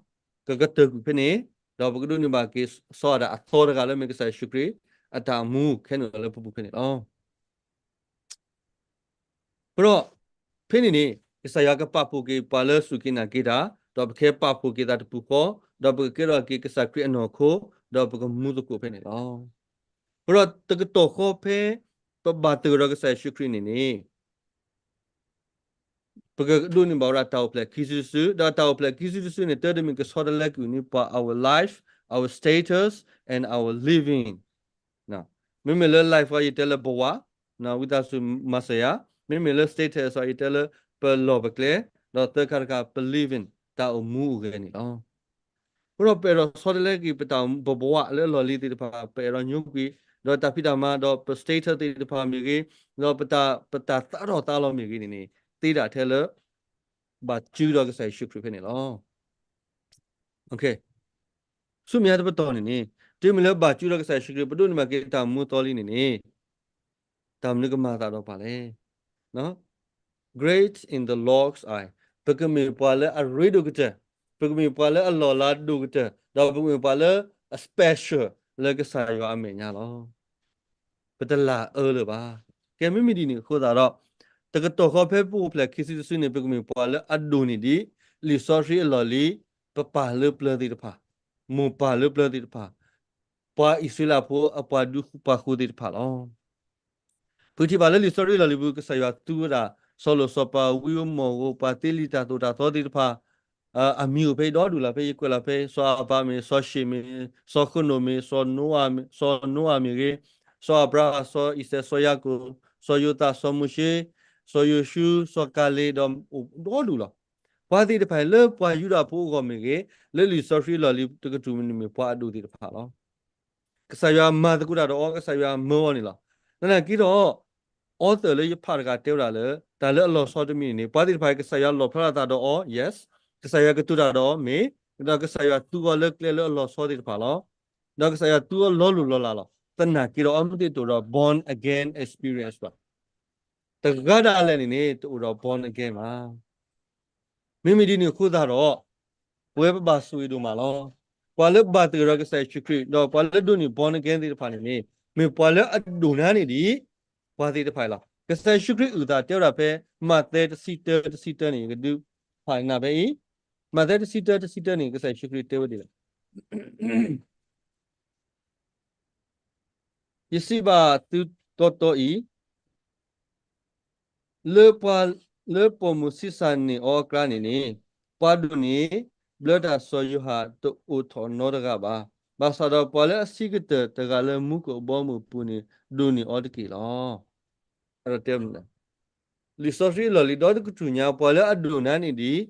ကကတၢၢ်ကွံာ်ဖဲန့ၣ်, ဒီးပကဒိးန့ၢ်ဘၣ်က့ၤစီၤအၤဒၣ်အသီတဂၤလၢမ့ၢ်ကစၢ်ယ့ၣ်ၡူးခရံာ် အတၢ်အိၣ်မူခဲန့ၣ်လီၤလၢပပူၤဖဲန့ၣ်လီၤ. အဃိဒီး ဖဲန့ၣ်န့ၣ် ကစၢ်ယွၤကပာ်ဖှိၣ်က့ၤပှၤလၢစူၢ်က့ၤနာ်က့ၤတၢ်, ဒီးပကဟဲပာ်ဖှိၣ်က့ၤသးတပူၤဃီ, ဒီးပကကဲထီၣ်က့ၤကစၢ်ခရံာ်အနီၢ်ခိ, ဒီးပကမူသကိးဖဲန့ၣ်လီၤ. အဃိဒီးတကတီၢ်ဃီဖဲ ပဘၣ်တၢၢ်ဒီးကစၢ်ယ့ၣ်ၡူးခရံာ်န့ၣ်န့ၣ် ပကဒိးန့ၢ်ဘၣ်ဝဲဒၣ်တၢ်အိၣ်ဖျဲၣ်ခံစုတစု, ဒီးတၢ်အိၣ်ဖျဲၣ်ခံစုတစုန့ၣ် တၢ်တမံၤကဆီတလဲကွံာ်န့ၢ်ပှၤ our life, our status, and our living. မ့မ့ၢ်လၢ life အံၤ ယတဲလၢဘဝ, ဝံသးစူၤမၤစၢၤယၤ, မ့မ့ၢ်လၢ status အံၤ ယတဲလၢပလီၢ်ပကျဲ, ဒီးသၢခါတခါ ပ living တၢ်အိၣ်မူအိၣ်ဂဲၤန့ၣ်လီၤ. အဃိဒီးပအဲၣ်ဒိးဆီတလဲက့ၤပတၢ် ပဘဝလၢအလီၢ်လံၤသ့ၣ်တဖၣ်, ပအဲၣ်ဒိးညိကွံာ်, ဒီးတၢ်ဖံးတၢ်မၤ, ဒီးပ status သ့ၣ်တဖၣ်မ့ၢ်ဂ့ၤ, ဒီးပတၢ် ပတၢ်သးထီၣ်သးလီၤမ့ၢ်ဂ့ၤန့ၣ်န့ၣ် သ့ဒၣ်ထဲလၢ ဘၣ်စုဒီးကစၢ်ယ့ၣ်ၡူးခရံာ်ဖဲန့ၣ်လီၤ. ဆူမဲာ်ညါတပတီၢ်န့ၣ်န့ၣ် တုၤမ့ၢ်လၢဘၣ်စုဒီးကစၢ်ယ့ၣ်ၡူးခရံာ် ပဒိးန့ၢ်ဘၣ်က့ၤတၢ်မူအသီလံန့ၣ်န့ၣ် တၢ်မနုၤကမၤအသးဒီးပှၤလဲၣ်. Great in the Lord's eye. ပကမ့ၢ်ပှၤလၢအရ့ဒိၣ်ကတၢၢ်, ပကမ့ၢ်ပှၤလၢအလီၢ်လၤဒိၣ်ကတၢၢ်, ဒီးပကမ့ၢ်ပှၤလၢအ special လၢကစၢ်ယွၤအမဲာ်ညါလီၤ. ပတလၢအၢလၢၤဘၣ်. ကဲ မ့မ့ၢ်ဒ်န့ၣ်အဃိသတးဒီး တကတီၢ်ဃီဖဲပအိၣ်ဖျဲၣ်ခံစုတစုန့ၣ် ပကမ့ၢ်ပှၤလၢအဒိၣ်န့ၢ်ဒံး လံာ်စီဆှံအလီၢ်လံၤ ပပၢ်လၢပျၢၤသ့ၣ်တဖၣ်, မိၢ်ပၢ်လၢပျၢၤသ့ၣ်တဖၣ်, ပှၤအံၣ်စရ့လးဖိအပှၤဒူပှၤဃိၤသ့ၣ်တဖၣ်လီၤ. ပထံၣ်ဘၣ်လၢလံာ်စီဆှံအလီၢ်လံၤပူၤ ကစၢ်ယွၤသူဝဲဒၣ် စီၤလိာ်စီၤပၤ ဝံဧိၤမီၣ်ဧိၤ ပှၤသ့လံာ်တၢ်သိၣ်တၢ်သီသ့ၣ်တဖၣ် အမံၤအိၣ်ဖဲအံၤဒီဒူၣ်လီၤ. ဖဲယကွဲးလီၤဖဲ စီၤအၤဘြၤဟၣ်မ့ၢ် စီၤၡ့ၣ်မ့ၢ် စီၤဃနိၣ်မ့ၢ် စီၤနိအၤမ့ၢ်ဂ့ၤ, စီၤအၤဘြၤဟၣ် စီၤအံၤစဲး စီၤယၤကိာ် စီၤယိၤသး စီၤမိၤၡ့ စီၤယိၤၡူ စီၤကၤလ့း ဒီးအိၣ်ဒီဒူၣ်လီၤ. ပှၤသ့ၣ်တဖၣ်လၢပှၤယူဒၤဖိအဂီၢ်မ့ၢ်ဂ့ၤ, လၢလံာ်စီဆှံအလီၢ်လံၤတကတြူၢ်မနုၤမ့ၢ်ပှၤအဒိၣ်သ့ၣ်တဖၣ်လီၤ. ကစၢ်ယွၤမၤသကိးတၢ်ဒီးအီၤ, ကစၢ်ယွၤမၢအီၤန့ၣ်လီၤ. သနာ်က့ဒီး author လၢယဖးတဂၤတဲဝဲဒၣ်လၢ တၢ်လၢအလီၤဆီတမံၤန့ၣ် ပှၤသ့ၣ်တဖၣ်အံၤ ကစၢ်ယွၤလီၣ်ဖျါထီၣ်သးဒီးအီၤ, yes, ကစၢ်ယွၤကတိၤတၢ်ဒီးအီၤ မ့ၢ်, ဒီးကစၢ်ယွၤသူအီၤလၢကျဲလၢအလီၤဆီသ့ၣ်တဖၣ်လီၤ. ဒီးကစၢ်ယွၤသူအီၤလီၤလိၢ်လီၤလးလီၤ. သနာ်က့ဒီးအီၤမ့ၢ်တအိၣ်ဒီး born again experience ဘၣ်. တဂၤဒၣ်လဲာ်န့ၣ်န့ၣ် တအိၣ်ဒီး born again ဘၣ်. မ့မ့ၢ်ဒ်န့ၣ်အဃိသတးဒီး ပဝဲပဘၣ်ဆိၣ်ဂ့ၤဒိၣ်မးလီၤ. ပှၤလၢဘၣ်သဂၢၢ်ဒီးကစၢ်ယ့ၣ်ၡူးခရံာ် ဒီးပှၤလၢဒိးန့ၢ် born again သ့ၣ်တဖၣ်န့ၣ်န့ၣ် မ့ၢ်ပှၤလၢအဒိၣ်နါန့ၢ်ဒံး ပှၤသ့ၣ်တဖၣ်အံၤလီၤ. ကစၢ်ယ့ၣ်ၡူးခရံာ်အုၣ်သးတဲဝဲဒၣ်ဖဲ မးသဲတဆံတၢ တဆံတၢန့ၣ် ယကဒုးဖးနၤဖဲအံၤ, မးသဲတဆံတၢ တဆံတၢန့ၣ် ကစၢ်ယ့ၣ်ၡူးခရံာ်တဲဝဲဒ်လဲၣ် ယစံးဘၣ်သုတီတီအံၤ, လၢပှၤလၢပိာ်မုၣ်ဆံးစၢ်န့ၢ်အီၤအကျါန့ၣ်န့ၣ်, ပှၤဒိၣ်န့ၢ် ဘျၢတၢ်စီၤယိၤဟၣ်တအိၣ်ထီၣ်နီတဂၤဘၣ်. ဘၣ်ဆၣ်ဒီးပှၤလၢအဆံးကတၢၢ်တဂၤလၢမူခိၣ်အဘီအမုၢ်အပူၤန့ၣ် ဒိၣ်န့ၢ်အီၤတက့ၢ်လီၤ. လံာ်စီဆှံအလီၢ်လံၤဒီတကတြူၢ်ညါ ပှၤလၢအဒိၣ်နါန့ၢ်ဒံး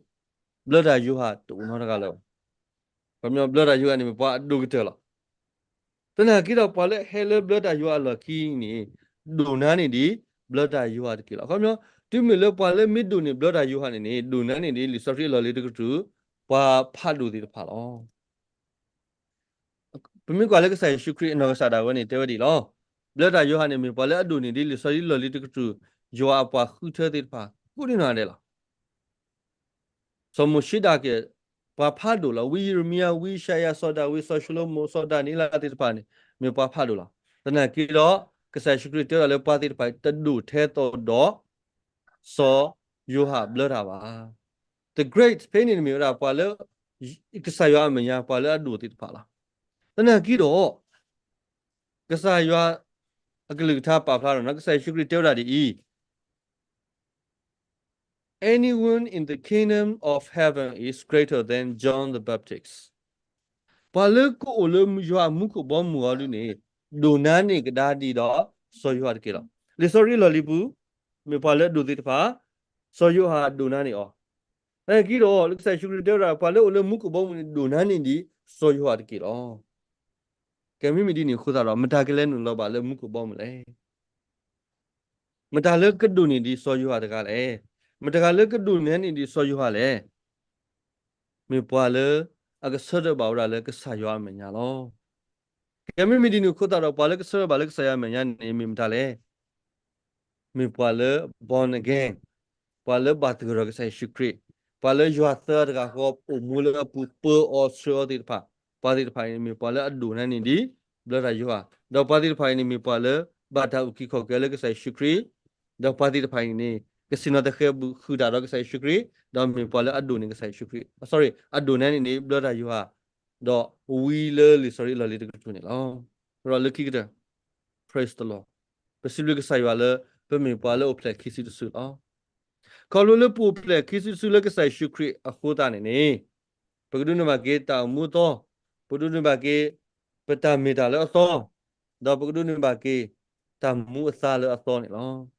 ဘျၢတၢ်ယိၤဟၣ်တအိၣ်နီတဂၤလၢၤဘၣ်. ခီပညီ ဘျၢတၢ်ယိၤဟၣ်န့ၣ်မ့ၢ်ပှၤအဒိၣ်ကတၢၢ်လီၤ. သနာ်က့ဒီး ပှၤလၢအဟဲလၢဘျၢတၢ်ယိၤဟၣ်အလီၢ်ခံန့ၣ် ဒိၣ်နါန့ၢ်ဒံး ဘျၢတၢ်ယိၤဟၣ်တက့ၢ်လီၤ. ခီပညီ တုၤမ့ၢ်လၢပှၤလၢမ့ၢ်ဒိၣ်န့ၢ်ဘျၢတၢ်ယိၤဟၣ်န့ၣ်န့ၣ် ဒိၣ်နါန့ၢ်ဒံး လံာ်စီဆှံအလီၢ်လံၤတကတြူၢ် ပှၤဖးဒိၣ်သ့ၣ်တဖၣ်လီၤ. ပမ့ၢ်ကွၢ်လၢကစၢ်ယ့ၣ်ၡူးခရံာ်အနီၢ်ကစၢ်ဒၣ်ဝဲန့ၣ် တဲဝဲဒ်အံၤလီၤ. ဘျၢတၢ်ယိၤဟၣ်န့ၣ်မ့ၢ်ပှၤလၢအဒိၣ်န့ၢ်ဒံး လံာ်စီဆှံအလီၢ်လံၤတကတြူၢ် ယွၤအပှၤဃုထၢသ့ၣ်တဖၣ် ကိးဒံနီၢ်ဂၤဒဲးလီၤ. စီၤမိၤၡ့ဒၣ်က့ၤ ပှၤဖးဒိၣ်လီၤ. ဝံယံးရမံယၤ, ဝံယၡါယၤ, စီၤဒၤဝံး, စီၤၡလိၤမိၣ်, စီၤဒၤနံးယ့လးသ့ၣ်တဖၣ်န့ၣ် မ့ၢ်ပှၤဖးဒိၣ်လီၤ. သနာ်က့ဒီး ကစၢ်ယ့ၣ်ၡူးခရံာ်တဲဝဲဒၣ်လၢပှၤသ့ၣ်တဖၣ် တဒိၣ်ထဲသိးဒီး စီၤယိၤဟၣ်ဘျၢတၢ်ဘၣ်. The great ဖဲန့ၣ်န့ၣ်မ့ၢ်ဝဲဒၣ်ပှၤလၢ ကစၢ်ယွၤအမဲာ်ညါ ပှၤလၢအဒိၣ်သ့ၣ်တဖၣ်လီၤ. သနာ်က့ဒီး ကစၢ်ယွၤအကလုၢ်ကထါပာ်ဖျါထီၣ်န့ၣ် ကစၢ်ယ့ၣ်ၡူးခရံာ်တဲဝဲဒၣ်ဒ်အံၤ, Anyone in the kingdom of heaven is greater than John the Baptist. ပှၤလၢကအိၣ်လၢယွၤအမူခိၣ်ဘီမုၢ်အီၤဒုန့ၣ် ဒိၣ်နါန့ၢ်ကဒါဒ်ဒီး စီၤယိၤဟၣ်တက့ၢ်လီၤ. လံာ်စီဆှံအလီၢ်လံၤပူၤ မ့ၢ်ပှၤလၢအဒိၣ်သ့ၣ်တဖၣ် စီၤယိၤဟၣ်ဒိၣ်နါန့ၢ်အီၤ. သနာ်က့ဒီး လၢကစၢ်ယ့ၣ်ၡူးခရံာ်တဲဝဲဒၣ် ပှၤလၢအိၣ်လၢမူခိၣ်ဘီမုၢ်န့ၣ် ဒိၣ်နါန့ၢ်ဒံး စီၤယိၤဟၣ်တက့ၢ်လီၤ. ကဲ မ့မ့ၢ်ဒ်န့ၣ်အဃိသတးဒီး မတၤကလဲၤနုာ်လီၤဘၣ်လၢမူခိၣ်ဘီမုၢ်လဲၣ်. မတၤလၢကဒိၣ်န့ၢ်ဒံးစီၤယိၤဟၣ်တဂၤလဲၣ်. မတၤတဂၤလၢကဒိၣ်နါန့ၢ်ဒံးစီၤယိၤဟၣ်လဲၣ်. မ့ၢ်ပှၤလၢအကဆၢထၢၣ်ဘၣ်ဝဲဒၣ်လၢကစၢ်ယွၤအမဲာ်ညါလီၤ. ကဲ မ့မ့ၢ်ဒ်န့ၣ်အဃိသတးဒီး ပှၤလၢကဆၢထၢၣ်ဘၣ်လၢကစၢ်ယွၤအမဲာ်ညါန့ၣ် မ့ၢ်မတၤလဲၣ်. မ့ၢ်ပှၤလၢ born again, ပှၤလၢဘၣ်သဂၢၢ်ဒီးကစၢ်ယ့ၣ်ၡူးခရံာ်, ပှၤလၢယွၤသၢဂၤတဂၤဃီ အိၣ်မူလၢအပူၤ ပၢအီၤဆှၢအီၤသ့ၣ်တဖၣ်, ပှၤသ့ၣ်တဖၣ်အံၤန့ၣ် မ့ၢ်ပှၤလၢအဒိၣ်နါန့ၢ်ဒံး ဘျၢတၢ်ယိၤဟၣ်, ဒီးပှၤသ့ၣ်တဖၣ်အံၤန့ၣ် မ့ၢ်ပှၤလၢဘၣ်တၢ်အုၣ်က့ၤခီၣ်က့ၤလၢကစၢ်ယ့ၣ်ၡူးခရံာ်, ဒီးပှၤသ့ၣ်တဖၣ်အံၤန့ၣ် ကဆ့ၣ်နီၤသဃဲၤဘူးဃုာ်တၢ်ဒီးကစၢ်ယ့ၣ်ၡူးခရံာ်, ဒီးမ့ၢ်ပှၤလၢအဒိၣ်န့ၢ်ကစၢ်ယ့ၣ်ၡူးခရံာ်, sorry, အဒိၣ်နါန့ၢ်ဒံး ဘျၢတၢ်ယိၤဟၣ်, ဒီးဝံလၢလံာ်စီဆှံအလီၢ်လံၤတကတြူၢ်န့ၣ်လီၤ. ဒီးလၢခံကတၢၢ် Praise the Lord. ပစံးဘျုးကစၢ်ယွၤလၢ ပမ့ၢ်ပှၤလၢအိၣ်ဖျဲၣ်ခံစုတစုလီၤ. ခီဖျိလၢပအိၣ်ဖျဲၣ်ခံစုတစုလၢကစၢ်ယ့ၣ်ၡူးခရံာ်အဃိသတးန့ၣ်န့ၣ်, ပကဒိးန့ၢ်ဘၣ်က့ၤတၢ်အိၣ်မူအသီ, ပကဒိးန့ၢ်ဘၣ်က့ၤ ပတၢ်မ့ၢ်တၢ်လၢအသီ, ဒီးပကဒိးန့ၢ်ဘၣ်က့ၤ တၢ်မူအသါလၢအသီန့ၣ်လီၤ.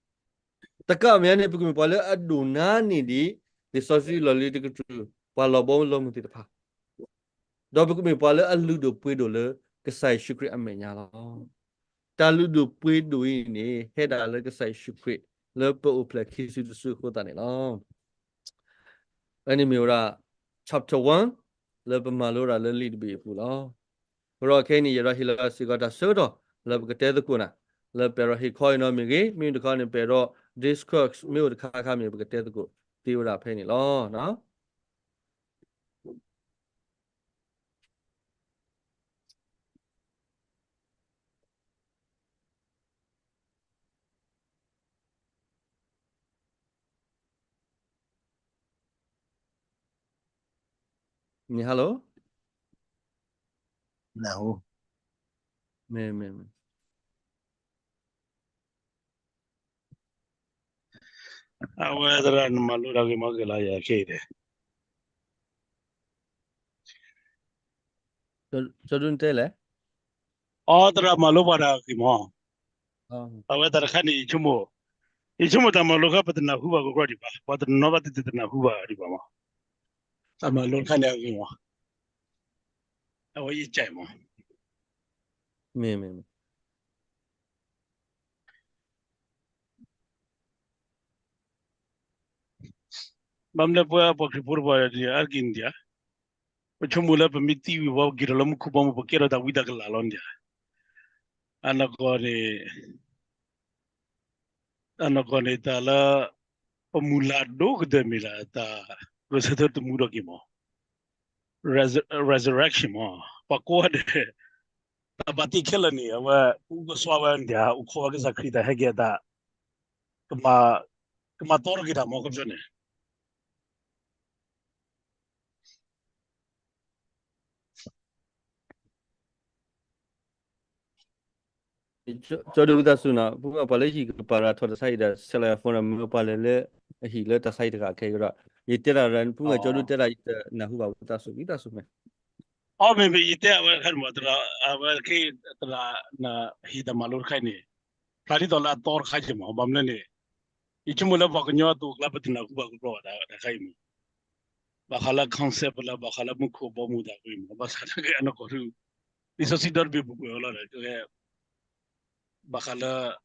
တကးမ့ၢ်န့ၣ် ပကမ့ၢ်ပှၤလၢအဒိၣ်နါန့ၢ်ဒံး လံာ်စီဆှံအလီၢ်လံၤတကတြူၢ် ပှၤလီၤဘီလီၤမုၢ်သ့ၣ်တဖၣ် ဒီးပကမ့ၢ်ပှၤလၢအလုၢ်ဒိၣ်ပှ့ၤဒိၣ်လၢကစၢ်ယ့ၣ်ၡူးခရံာ်အမဲာ်ညါလီၤ. တၢ်လုၢ်ဒိၣ်ပှ့ၤဒိၣ်အံၤန့ၣ် ဟဲဒၣ်လၢကစၢ်ယ့ၣ်ၡူးခရံာ် လၢပအိၣ်ဖျဲၣ်ခံစုတစုအဃိသတးန့ၣ်လီၤ. အန့ၣ်မ့ၢ်ဝဲဒၣ် chapter one လၢပမၤလိဒၣ်လၢလံာ်တဘ့ၣ်အပူၤလီၤ. အဃိဒီးခဲအံၤန့ၣ် ယအဲၣ်ဒိးဟ့ၣ်လီၤစ့ၢ်ကီးတၢ်ဆၢကတီၢ် လၢပကတဲသကိးနၤ, လၢပအဲၣ်ဒိးဟ့ၣ်ခီအံၤနီတမံၤဂ့ၤ, မ့မ့ၢ်တခီန့ၣ် ပအဲၣ်ဒိး discuss မ့ၢ်အိၣ်တခါခါမ့ၢ် ပကတဲသကိးသ့ဝဲဒၣ်ဖဲန့ၣ်လီၤ. မ့ၢ် hello, မ့ၢ် မ့ၢ် မ့ၢ် အဝဲသရၣ်နမၤလိတၢ်ဂ့ၤမးက့ၤလီၤ ယၤခဲအံၤဒီး ကၠီဒူၣ်တဲလဲၣ်, အသရၣ်မၤလိပှၤတၢ်ဂ့ၤမး, အဝဲတၢ်တခါန့ၣ် ယဆိကမိၣ်, ယဆိကမိၣ်တၢ်မၤလိခါ ပတနၢ်ဟူဘၣ်ကကွၢ်ဒံးဘၣ်, ပှၤတနီၤဘၣ်တတနၢ်ဟူဘၣ်ဒံးဘၣ်မး, တၢ်မၤလိတခါန့ၣ်အဂ့ၤမး, အဝဲယကမး မ့ၢ် မ့ၢ် မ့ၢ် ဘၣ်မနုၤပဝဲပှၤခရံာ်ဖိတပှၤအါတက့ၢ်န့ၣ်ဒၣ်, ပဆိကမိၣ်လၢပမ့ၢ်သံဝံၤ ပက့ၤထီၣ်လၢမူခိၣ်ဘီမုၢ် ပကဲထီၣ်တၢ်ဝံတၢ်ကလၤလီၤန့ၣ်ဒၣ်, အနီၢ်ကီၢ်န့ၣ် အနီၢ်ကီၢ်န့ၣ် တၢ်လၢ ပမုၢ်လၢ်ဒိၣ်ကတၢၢ်မ့ၢ်ဒၣ်တၢ်ဂဲၤဆၢထၢၣ်တမူထီၣ်က့ၤမး, resurrection မး, ပှၤကိးဂၤဒဲး တၢ်ဘၣ်တ့ခဲလၢာ်န့ၣ် အဝဲ အိၣ်ကစွါဝဲန့ၣ် အိၣ်ခိးဝဲကစၢ်ခရံာ်တၢ်ဟဲက့ၤအသး ကမၤ ကမၤတီထီၣ်က့ၤတၢ်မး ခီပညီန့ၣ် ကၠီဒိၣ်ဝံသးစူၤနီၤ, ပှၤလၢဟံၣ်ကပၤရၤထီၣ်တၢ်ဆါအံၤဒီး ဆဲးလီၤယၤ phone ဒီး မ့ၢ်ပှၤလဲၤလၢအဟံၣ်လၢတၢ်ဆါအံၤတဂၤခဲအံၤဒီး ယတဲတၢ်ရၤ ပှၤကၠီဒိၣ်တဲတၢ် ယတနၢ်ဟူဘၣ်ဝံသးစူၤ ဝံသးစူၤမ့ၢ် အီ မ့မ့ၢ်ယတဲအဝဲတခါန့ၣ်မး သရၣ် အဝဲက့ၤ သရၣ် ဟံၣ်တၢ်မၤလိတခါအံၤန့ၣ် ဖျါဒ်သိးလၢအသီတခါက့ၤမး ဘၣ်မနုၤလဲၣ်န့ၣ် ယဆိကမိၣ်လၢပှၤကညီအသိးအကျါ ပတနၢ်ဟူဘၣ်ကဘျီဘၣ်တၢ်တခါအံၤမး ဘၣ်ဃးလၢ concept လၢ ဘၣ်ဃးလၢမူခိၣ်ဘီမုၢ်တၢ်ကွံမး ဘၣ်ဆၣ်တက့ၢ်အနီၢ်ကီၢ်ဒု လံာ်စီဆှံဒီတဘ့ၣ်ပူၤကွံာ်ဝဲလီၤဒီး ဘၣ်ဃးလၢ